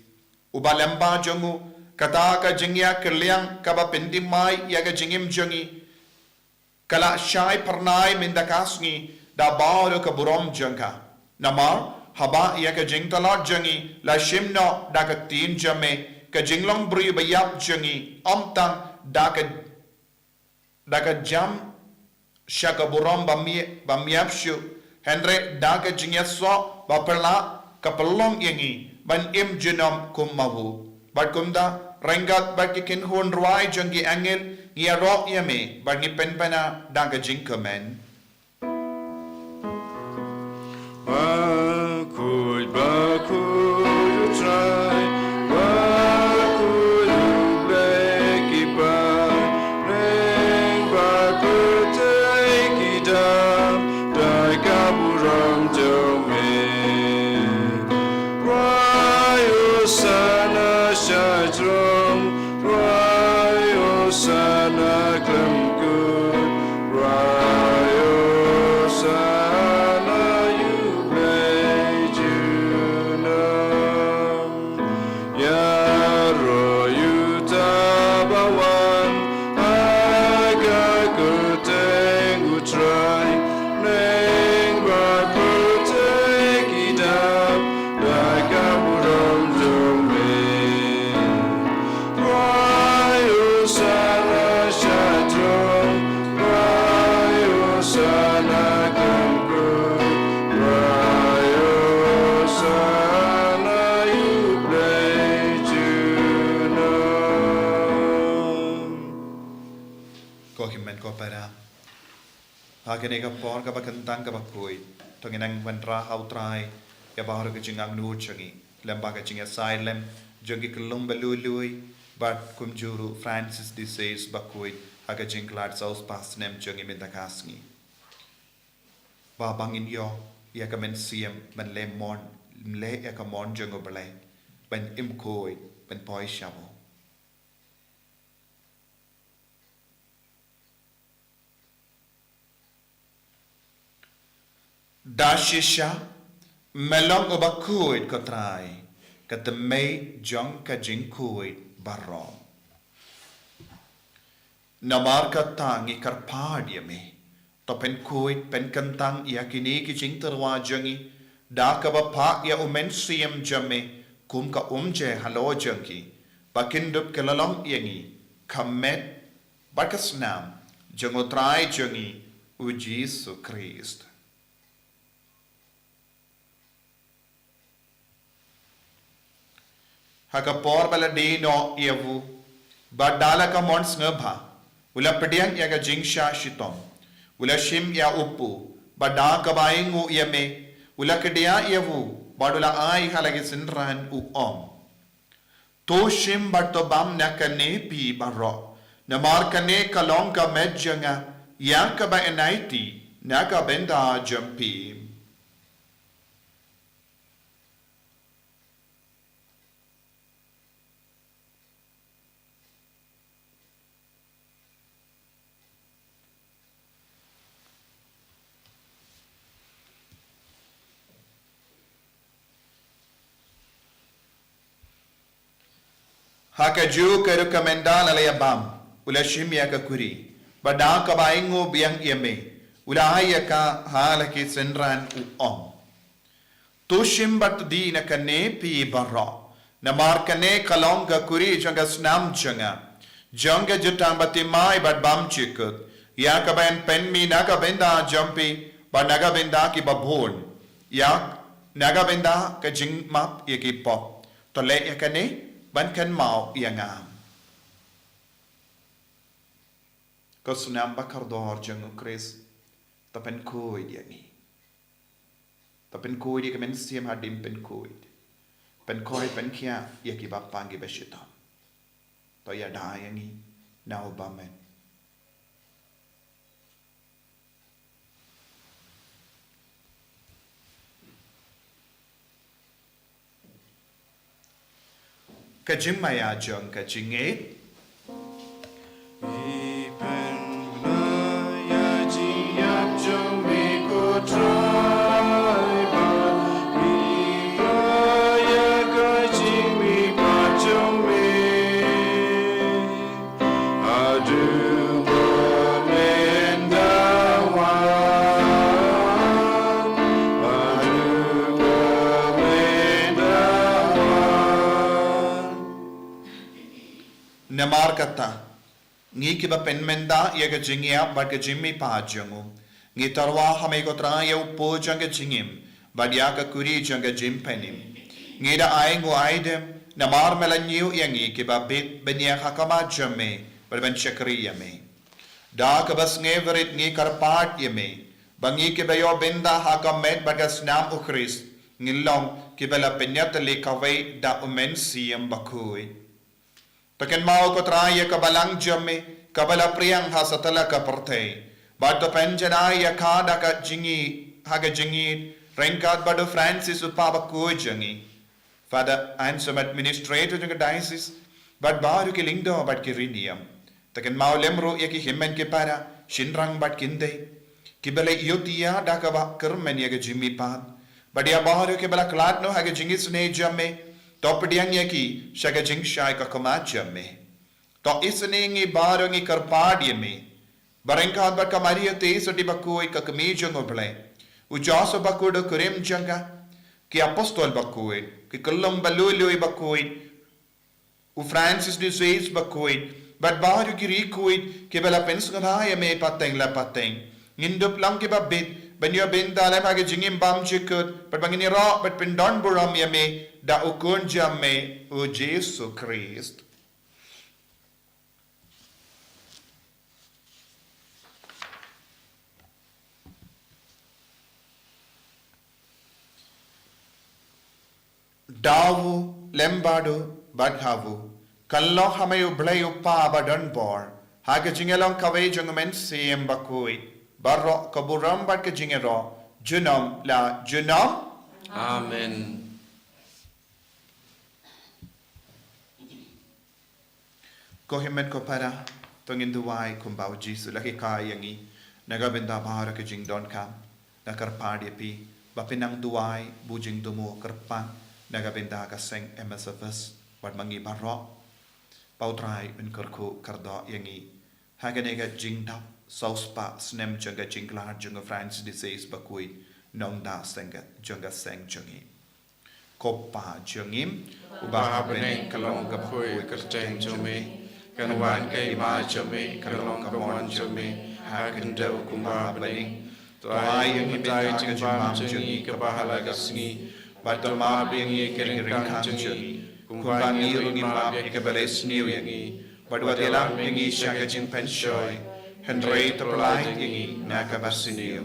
Uba lyngba jong u kata ka jingïakylliang kaba pynthymmai ïa ka jingim jong ngi ka la shai phyrnai mynta ka sngi da baroh ka burom jong ka. Namar haba ïa ka jingtlot jong ngi la shim noh da ka ktien jong me, ka jinglong briew baïap jong ngi ym tang da ka da ka jam sha ka burom bym ïa-, bym ïap shuh, hynrei da ka jingïasoh baphylla ka pynlong ïa ngi ban im junom kum ma u. Bad kumta, ryngkat bad ki kynhun rwai jong ki angel, ngi ïaroh ïa me bad ngi pynbna da ka jingkmen. Bakhuid, bakhuid U Trai, bakhuid U Blei ki para, ring bad pyrthei ki dap da ka burom jong me. Rwai Hosana sha throne, rwai Hosana khlem kut, rwai Hosana ïa U Blei junom. Ïaroh ïa uta uba wan ha ka kyrteng U Trai, ring bad pyrthei ki dap da ka burom jong me. Rwai Hosana sha throne, rwai Hosana khlem kut, rwai Hosana ïa U Blei junom. Ko hynmen ko para, ha kane ka por kaba kyntang kaba khuid, to ngin nang wanrah ha U Trai ïa baroh ki jingangnud jong ngi, lyngba ka jingïasaid lem jong ki khyllung ba lui lui bad kumjuh ruh Francis de Sales bakhuid ha ka jingkhlad sawspah snem jong ngi mynta ka sngi. Ba, ba ngin ïoh ïa ka mynsiem ban leh mon, leh ïa ka mon jong U Blei, ban im khuid, ban poi sha u. Da shisha me long uba khuid ko Trai, ka tymmen jong ka jingkhuid baroh. Namar kata ngi kyrpad ïa me, to pynkhuid pynkyntang ïa kine ki jingtyrwa jong ngi, da kaba phah ïa U Mynsiem jong me kum ka umjer halor jong ki, ba kin dup ka la long ïa ngi ka met bad ka snam jong U Trai jong ngi U Jisu Khrist. Ha ka por ba la die noh ïa u, bad da la ka mon sngewbha, u la pdiang ïa ka jingshah shitom, u la shim ïa u pu, bad da kaba ainguh ïa me, u la kdiah ïa u, bad u la ai ha la ki synran u ong: To shim bad to bam na kane phi baroh, namar kane ka long ka met jong nga, ïa kaba yn aiti na ka bynta jong phi. Ha kajuh ka rukom ynda la ïa bam, u la shim ïa ka kuri, bad da kaba ainguh biang ïa me, u la ai ïa ka ha la ki synran, u ong: To shim bad to die na kane phi baroh, namar kane ka long ka kuri jong ka snam jong nga, jong ka jutang bathymmai bad bymjukut. Ïa kaban pynmih na ka bynta jong phi bad na ka bynta kiba bun, ïa na ka bynta ka jingmap ïa ki pop. To leh ïa kane ban kynmaw ïa nga. Ka snam ba kordor jong u Khrist, to pynkhuid ïa ngi. To pynkhuid ïa ka mynsiem hadien pynkhuid, pynkhuid pynkhiah ïa kiba pang kiba shitom. To ïada ïa ngi na u bymman. Ka jingmaïa jong ka jingngeit. Ngi pynmaïa jingïap jong me ko Trai, bad ngi maïa ka jingmihpat jong me. Haduh ba men da wan, haduh ba men da wan. Namar kata, ngi kiba pynmynta ïa ka jingïap bad ka jingmihpat jong u, ngi tyrwa ha me ko Trai ïa u pud jong ka jingim bad ïa ka kuri jong ka jingpynim. Ngi da ainguh aidem namar me la ñiew ïa ngi kiba bit ban ïaid ha khmat jong me bad ban shakri ïa me. Da kaba sngewrit ngi kyrpad ïa me ba ngi kiba ïoh bynta ha ka met bad ka snam u Khrist, ngin long kiba la pynïatylli kawei da u Mynsiem Bakhuid. To kynmaw ko Trai ïa ka balang jong me kaba la pdiang ha satlak ka pyrthei, bad to pynjanai ïa ka da ka jingïeit, ha ka jingïeit, ryngkat bad u Francis u Papa bakhuid jong ngi, Father Anselm, administrator jong ka diocese, bad baroh ki lyngdoh bad ki riewniam. To kynmaw lem ruh ïa ki hynmen ki para, shynrang bad khyndai, kiba la ïohthiah da kaba kyrmen ïa ka jingmihpat, bad ïa baroh kiba la khlad noh ha ka jingisynei jong me. To pdiang ïa ki sha ka jingshai ka khmat jong me. To isynei ngi baroh, ngi kyrpad ïa me ba ryngkat bad ka Maria Theisotti bakhuid, ka Kmie jong u Blei, u Joseph bakhuid u kurim jong ka, ki apostol bakhuid, ki khyllung ba lui lui bakhuid, u Francis de Assisi bakhuid, bad baroh ki riewkhuid kiba la pynsngewthuh ïa me pateng la pateng, ngin dup long kiba bit ban ïoh bynta lem ha ka jingim bymjukut, bad ba ngin ïaroh bad pyndonburom ïa me da u Khun jong me u Jisu Khrist. Da u, lem bad u, bad ha u, kan long ha me U Blei U Kpa badonbor, ha ka jingïalong kawei jong U Mynsiem Bakhuid, baroh ka burom bad ka jingïaroh, junom la junom. Amen. Ko hynmen ko para, to ngin duwai kumba U Jisu u la hikai ïa ngi. Na ka bynta baroh ki jingdonkam, nga kyrpad ïa phi ba phin nang duwai, buh jingthmu kyrpang na ka bynta ka seng M S F S, bad ma ngi baroh, ba U Trai un kyrkhu kyrdoh ïa ngi ha kane ka jingdap saw spah snem jong ka jingkhlad jong u Francis de Assisi bakhuid, nongda seng ka, jong ka seng jong ngi. Ko Pa jong ngi uba ha bneng, ka long kaba khuid ka kyrteng jong me, kan wan ka hima jong me, kan long ka mon jong me ha khyndew kumba ha bneng. To ai ïa ngi mynta ka jingbam jong ngi kaba ha la ka sngi, bad to map ïa ngi ki ryngkang jong ngi, kumba ngi ruh ngi map ïa kiba leh sniew ïa ngi, bad wat ïalam ïa ngi sha ka jingpynshoi, hynrei to pyllait ïa ngi na kaba sniew.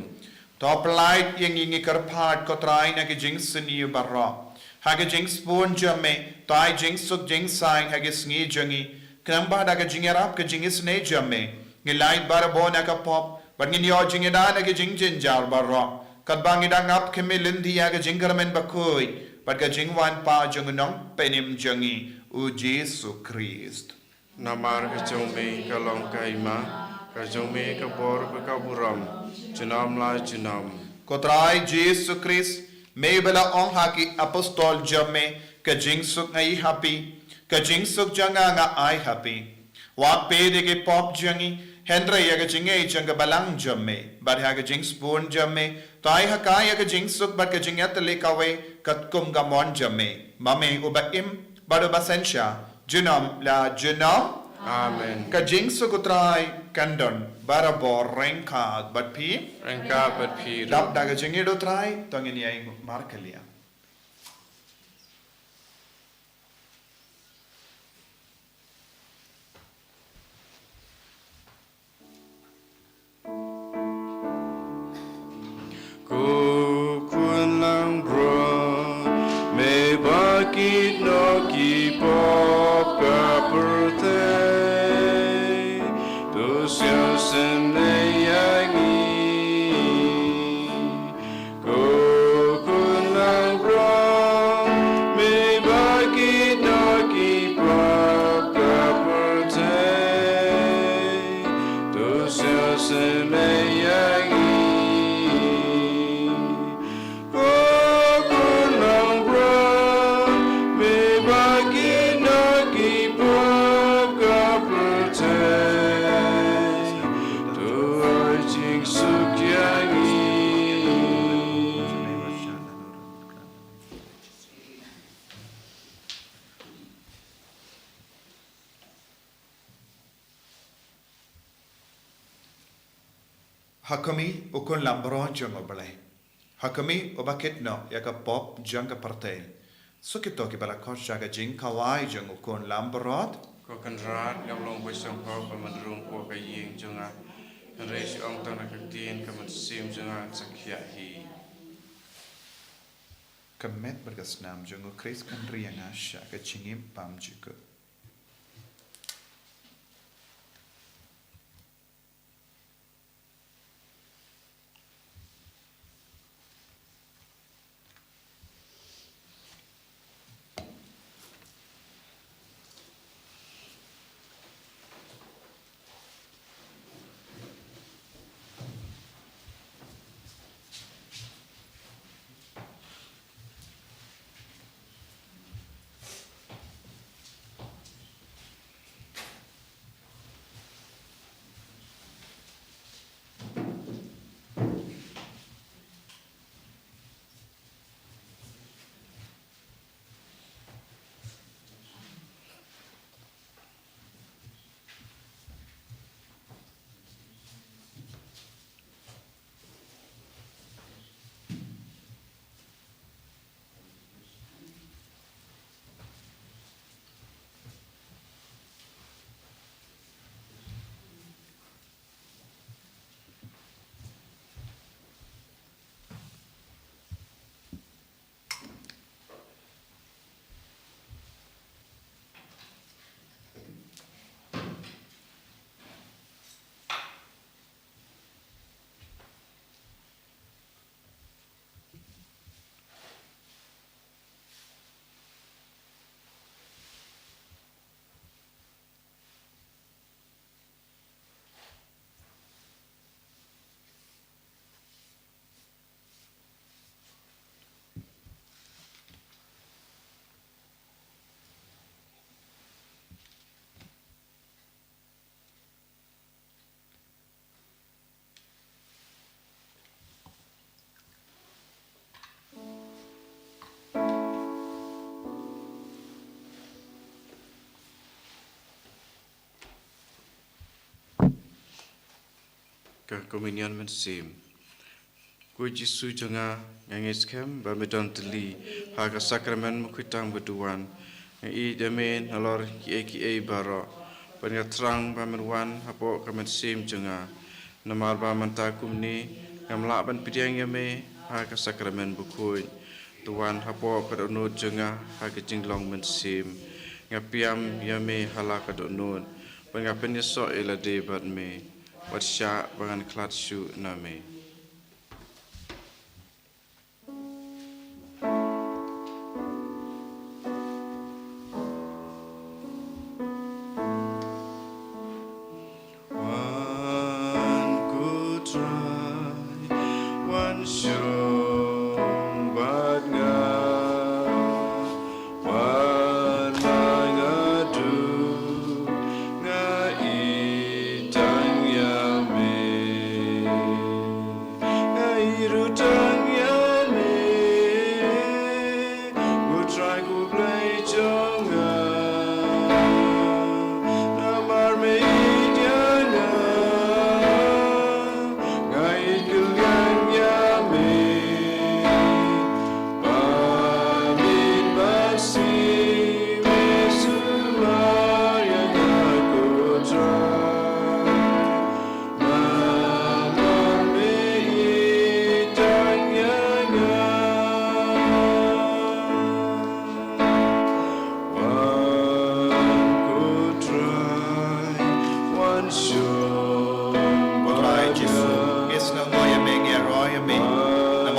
To pyllait ïa ngi, ngi kyrpad ko Trai, na ki jingsniew baroh. Ha ki jingspun jong me, to ai jingsuk jingsaiñ ha ki sngi jong ngi, khnang ba da ka jingïarap ka jingisynei jong me, ngin lait barabor na ka pop, bad ngin ïoh jingïada na ki jingjynjar baroh, katba ngi dang ap khmih lynti ïa ka jingkyrmen bakhuid bad ka jingwan pat jong u Nongpynim jong ngi, u Jisu Khrist. Namar ka jong me ka long ka hima, ka jong me ka bor bad ka burom, junom la junom. Ko Trai Jisu Khrist, me ba la ong ha ki apostol jong me, ka jingsuk nga ai ha phi, Ka jingsuk jong nga nga ai ha phi. Wat peit ïa ki pop jong ngi, hynrei ïa ka jingngeit jong ka balang jong me. Bad ha ka jingsbun jong me, to ai ha ka ïa ka jingsuk bad ka jingïatylli kawei katkum ka mon jong me. Ma me uba im bad uba synshar junom la junom. Amen. Ka jingsuk U Trai kan don barabor ryngkat bad phi. Ryngkat bad phi ruh. Dap da ka jingïeit U Trai, to ngin ïai markylliang. Ko Khun Langbrot, me ba kit noh ki pop ka pyrthei, to sngewsynei ïa ngi. Ko Khun Langbrot, me ba kit noh ki pop ka pyrthei, to sngewsynei ïa ngi. Ko Khun Langbrot, me ba kit noh ki pop ka pyrthei, to ai jingsuk ïa ngi. Ha khmih, U Khun Langbrot jong U Blei. Ha khmih, uba kit noh ïa ka pop jong ka pyrthei. Sa kito kiba la khot sha ka jingkhawai jong U Khun Langbrot. Ko Kynrad, ngam long ba shong hok ba men rung hapoh ka ïing jong nga, hynrei shu ong tang da ka ktien, ka mynsiem jong nga kan sa khiah hi. Ka met bad ka snam jong U Khrist kan ri ïa nga sha ka jingim bymjukut. Ka Komunion Mynsiem. Ko Jisu jong nga, nga ngeit skhem ba me don tylli ha ka sakramen Mawkhwitang Baduwan. Nga ïeit ïa me nalor kiei kiei baroh, bad nga thrang ba men wan hapoh ka mynsiem jong nga. Namar ba mynta kumne ngam lah ban pdiang ïa me ha ka sakramen bakhuid. To wan hapoh ka dohnud jong nga ha ka jinglong mynsiem. Nga pdiang ïa me ha la ka dohnud, bad nga pynïasoh ïa lade bad me. Wat shah ba ngan khlad shuh na me. Wan ko Trai, wan shong bad nga, wat la nga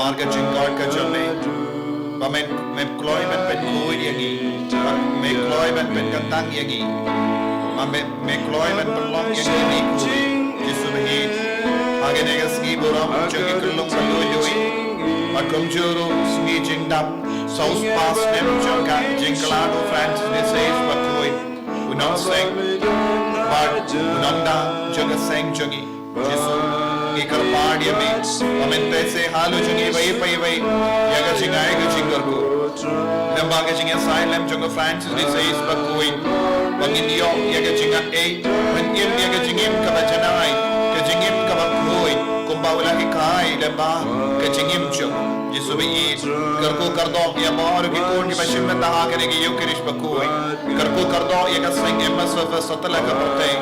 Ka jingkyrkhu ka jong me, ba me, me kloi ban pynkhuid ïa ngi, ba me kloi ban pynkyntang ïa ngi, ba me, me kloi ban pynlong ïa ngi, me kloi. Jisu baieit, ha kane ka sngi burom jong ki khyllung ka lui lui, bad kumjuh ruh sngi jingdap saw spah snem jong ka jingkhlad u Francis de Sales bakhuid, u nongseng bad u nongda jong ka seng jong ngi. Jisu, ngi kyrpad ïa me ba men pynbeit halor jong ngi iwei pa iwei ïa ka jingai ka jingkyrkhu. Lem bad ka jingïasaid lem jong u Francis de Sales bakhuid, ba ngin ïoh ïa ka jingaiei, ban im ïa ka jingim kaba janai, ka jingim kaba khuid, kumba u la hikai lem bad ka jingim jong u. Jisu baieit, kyrkhu kyrdoh ïa baroh ki khun kiba shim bynta ha kane ka Eucharist bakhuid. Kyrkhu kyrdoh ïa ka seng M S F S satlak ka pyrthei.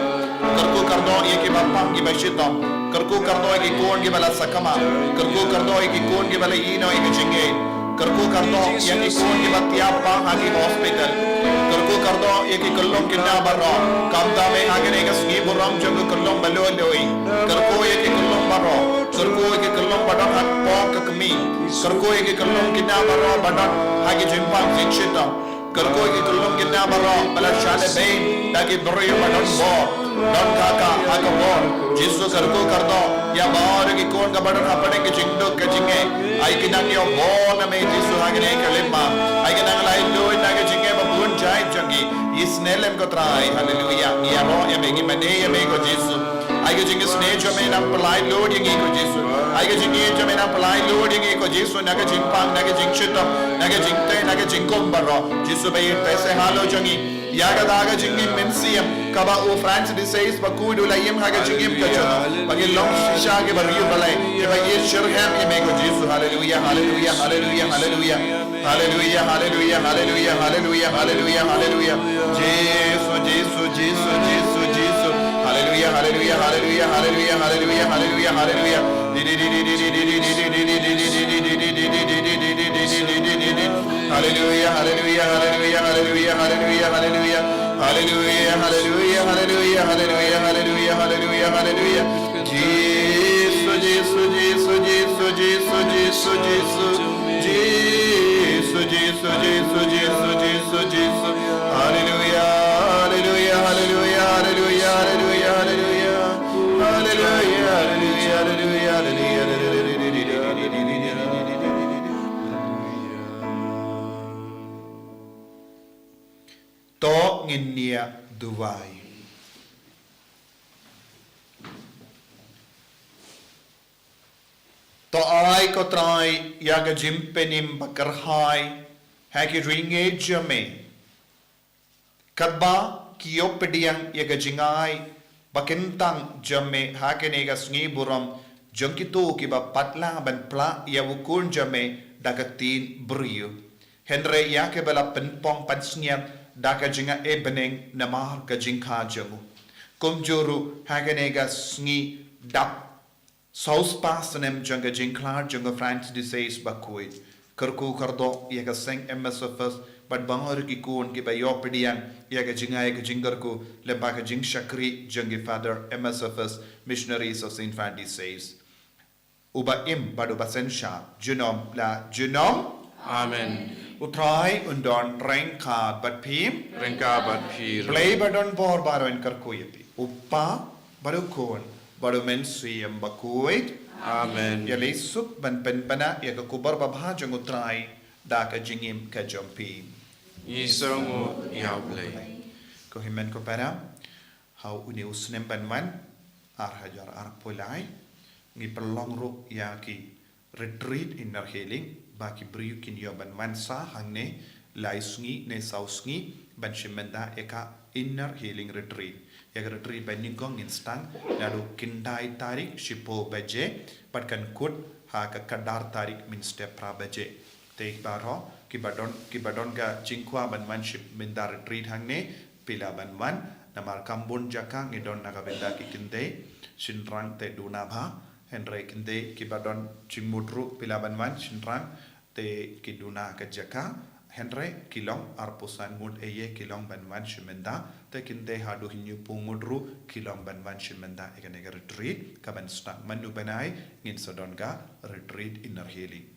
Kyrkhu kyrdoh ïa kiba pang kiba shitom. Kyrkhu kyrdoh ïa ki khun kiba la sakma. Kyrkhu kyrdoh ïa ki khun kiba la ïehnoh ïa ka jingngeit. Kyrkhu kyrdoh ïa ki khun kiba thiah bha ha ki hospital. Kyrkhu kyrdoh ïa ki khyllung khynnah baroh. Kumta me ha kane ka sngi burom jong ka khyllung ba lui lui. Kyrkhu ïa ki khyllung baroh. Kyrkhu ïa ki khyllung ba don hapoh ka kmie. Kyrkhu ïa ki khyllung khynnah baroh ba don ha ki jingpang jingshitom. Kyrkhu ïa ki khyllung khynnah baroh ba la shah lehbeiñ da ki briew ba don bor, don kaka ha ka bor. Jisu, kyrkhu kyrdoh ïa baroh ki khun kiba don hapdeng ka jingduk ka jingeh. Ai ki nang ïoh bor na me Jisu ha kane ka lipan. Ai ki nang laitluid na ka jingeh ba bun jait jong ki. Isynei lem ko Trai, haleluia. Ngi ïaroh ïa me, ngi mane ïa me ko Jisu. Ai ka jingisynei jong me nang pyllait lut ïa ngi ko Jisu. Ai ka jingngeit jong me nang pyllait lut ïa ngi ko Jisu, na ka jingpang, na ka jingshitom, na ka jingtei, na ka jingkum baroh. Jisu baieit, pynbeit halor jong ngi ïa kata ka jingim mynsiem kaba u Francis de Sales bakhuid u la im ha ka jingim ka jong u, ba ngin long shisha kiba riewblei, kiba ïeit shitrhem ïa me ko Jisu. Haleluia, haleluia, haleluia, haleluia. Haleluia, haleluia, haleluia, haleluia, haleluia, haleluia. Jisu, Jisu, Jisu, Jisu, Jisu. Haleluia, haleluia, haleluia, haleluia, haleluia, haleluia, haleluia. Haleluia, haleluia, haleluia, haleluia, haleluia, haleluia. Haleluia, haleluia, haleluia, haleluia, haleluia, haleluia, haleluia, haleluia. Jisu, Jisu, Jisu, Jisu, Jisu, Jisu, Jisu. Jisu, Jisu, Jisu, Jisu, Jisu, Jisu. Haleluia, haleluia, haleluia, haleluia, haleluia, haleluia. Haleluia, haleluia, haleluia, haleluia, haleluia. To ngin ïa duwai. To ai ko Trai ïa ka jingpynim ba kyrhai ha ki riewngeit jong me, katba ki ïoh pdiang ïa ka jingai ba kyntang jong me ha kane ka sngi burom jong kito kiba pynlah ban pynlah ïa u Khun jong me da ka ktien briew. Hynrei ïa kiba la pynpong pynsngiat da ka jingaiei bneng namar ka jingkha jong u. Kumjuh ruh ha kane ka sngi dap saw spah snem jong ka jingkhlad jong u Francis de Sales bakhuid. Kyrkhu kyrdoh ïa ka seng M S F S bad baroh ki khun kiba ïoh pdiang ïa ka jingai ka jingkyrkhu lyngba ka jingshakri jong ki Father M S F S, Missionaries of Saint Francis de Sales. Uba im bad uba synshar junom la junom. Amen. U Trai un don ryngkat bad phi. Ryngkat bad phi ruh. Blei ba don bor baroh un kyrkhu ïa phi. U Kpa bad u Khun bad u Mynsiem Bakhuid. Amen. Ïaleh suk ban pynbna ïa ka khubor babha jong u Trai da ka jingim ka jong phi. Ngi sngewnguh ïa u Blei. Ko hynmen ko para, ha une u snem ban wan, ar hajar arphew lai, ngi pynlong ruh ïa ki retreat inner healing ba ki briew kin ïoh ban wan sah hangne lai sngi ne saw sngi ban shim bynta ïa ka inner healing retreat. Ïa ka retreat ba nyngkong ngin sdang naduh khyndai tarik shiphew baje bad kan kut ha ka khatdar tarik mynstep phra baje. Te baroh kiba don, kiba don ka jingkwah ban wan shim bynta retreat hangne, phi lah ban wan, namar kam bun jaka ngi don na ka bynta ki kynthei shynrang te duna bha. Hynrei kynthei kiba don jingmut ruh phi lah ban wan shynrang te ki duna ka jaka. Hynrei ki long arphew san ngut ïa ki long ban wan shim bynta, te kynthei haduh hynñiewphew ngut ruh ki long ban wan shim bynta ïa kane ka retreat kaban sdang mynnu bnai. Ngin sa don ka retreat inner healing.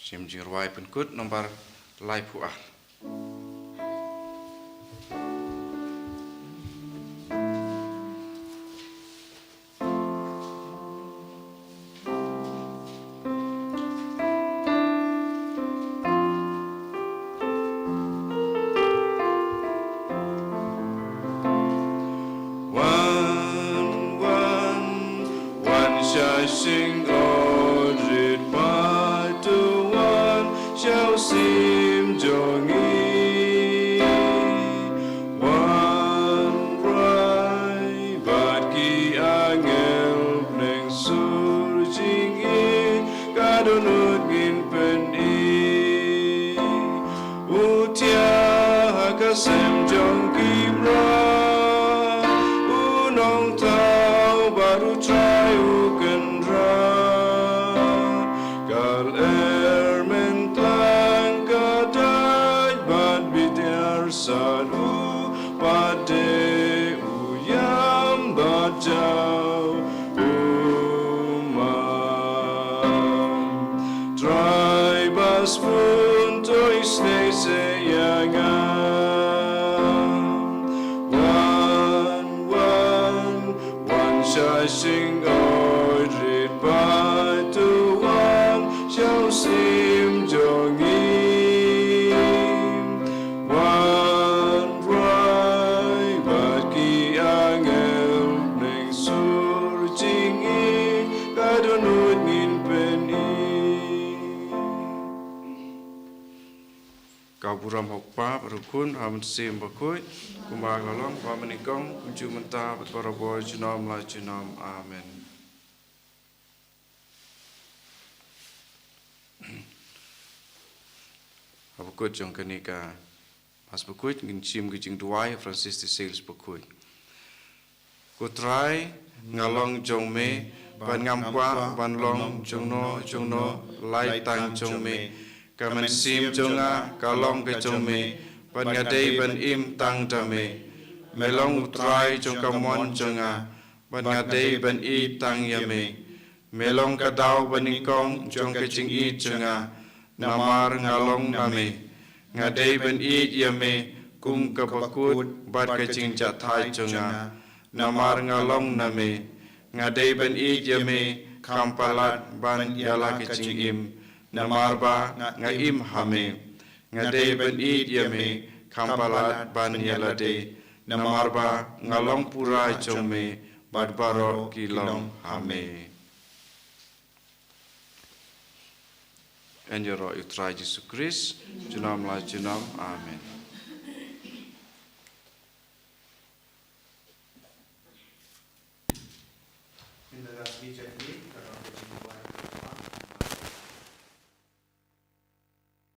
Shim jingrwai pynkut nombar laiphew ar. Wan, wan, wan sha shyngoid rit pat to wan sha u sim jong ngi. Wan rai bad ki angel bneng sur jingïeit, ka dohnud ngin pyni. U thiah ha ka sem jong ki mrad, u nongthaw bad u Trai u kynrad. Ka lyer mynta ka dait bad bitiar sad, u pat dei u ïam bad jaw u man. Trai ba sbun to isynei seh ïa nga. Wan, wan, wan sha shyngoid rit pat to wan sha u sim jong ngi. Wan rai bad ki angel bneng sur jingïeit, ka dohnud ngin pyni. Ka burom ha u Kpa bad u Khun bad u Mynsiem Bakhuid, kumba ka la long ha kaba nyngkong, kumjuh mynta bad barabor, junom la junom. Amen. Ha bakut jong kane ka Mass bakhuid ngin shim ka jingduwai Francis de Sales bakhuid. Ko Trai, nga long jong me, bad ngam kwah ban long jongno jongno, lai tang jong me. Ka mynsiem jong nga ka long ka jong me, bad nga dei ban im tang da me. Me long u Trai jong ka mon jong nga, bad nga dei ban ïeit tang ïa me. Me long ka daw banyngkong jong ka jingïeit jong nga, namar nga long na me. Nga dei ban ïeit ïa me kum ka bakut bad ka jingjahthait jong nga, namar nga long na me. Nga dei ban ïeit ïa me kham palat ban ïa la ka jingim, namar ba nga im ha me. Nga dei ban ïeit ïa me kham palat ban ïa lade, namar ba nga long pura jong me, bad baroh ki long ha me. Yn ïaroh ïa u Trai Jisu Khrist, junom la junom. Amen.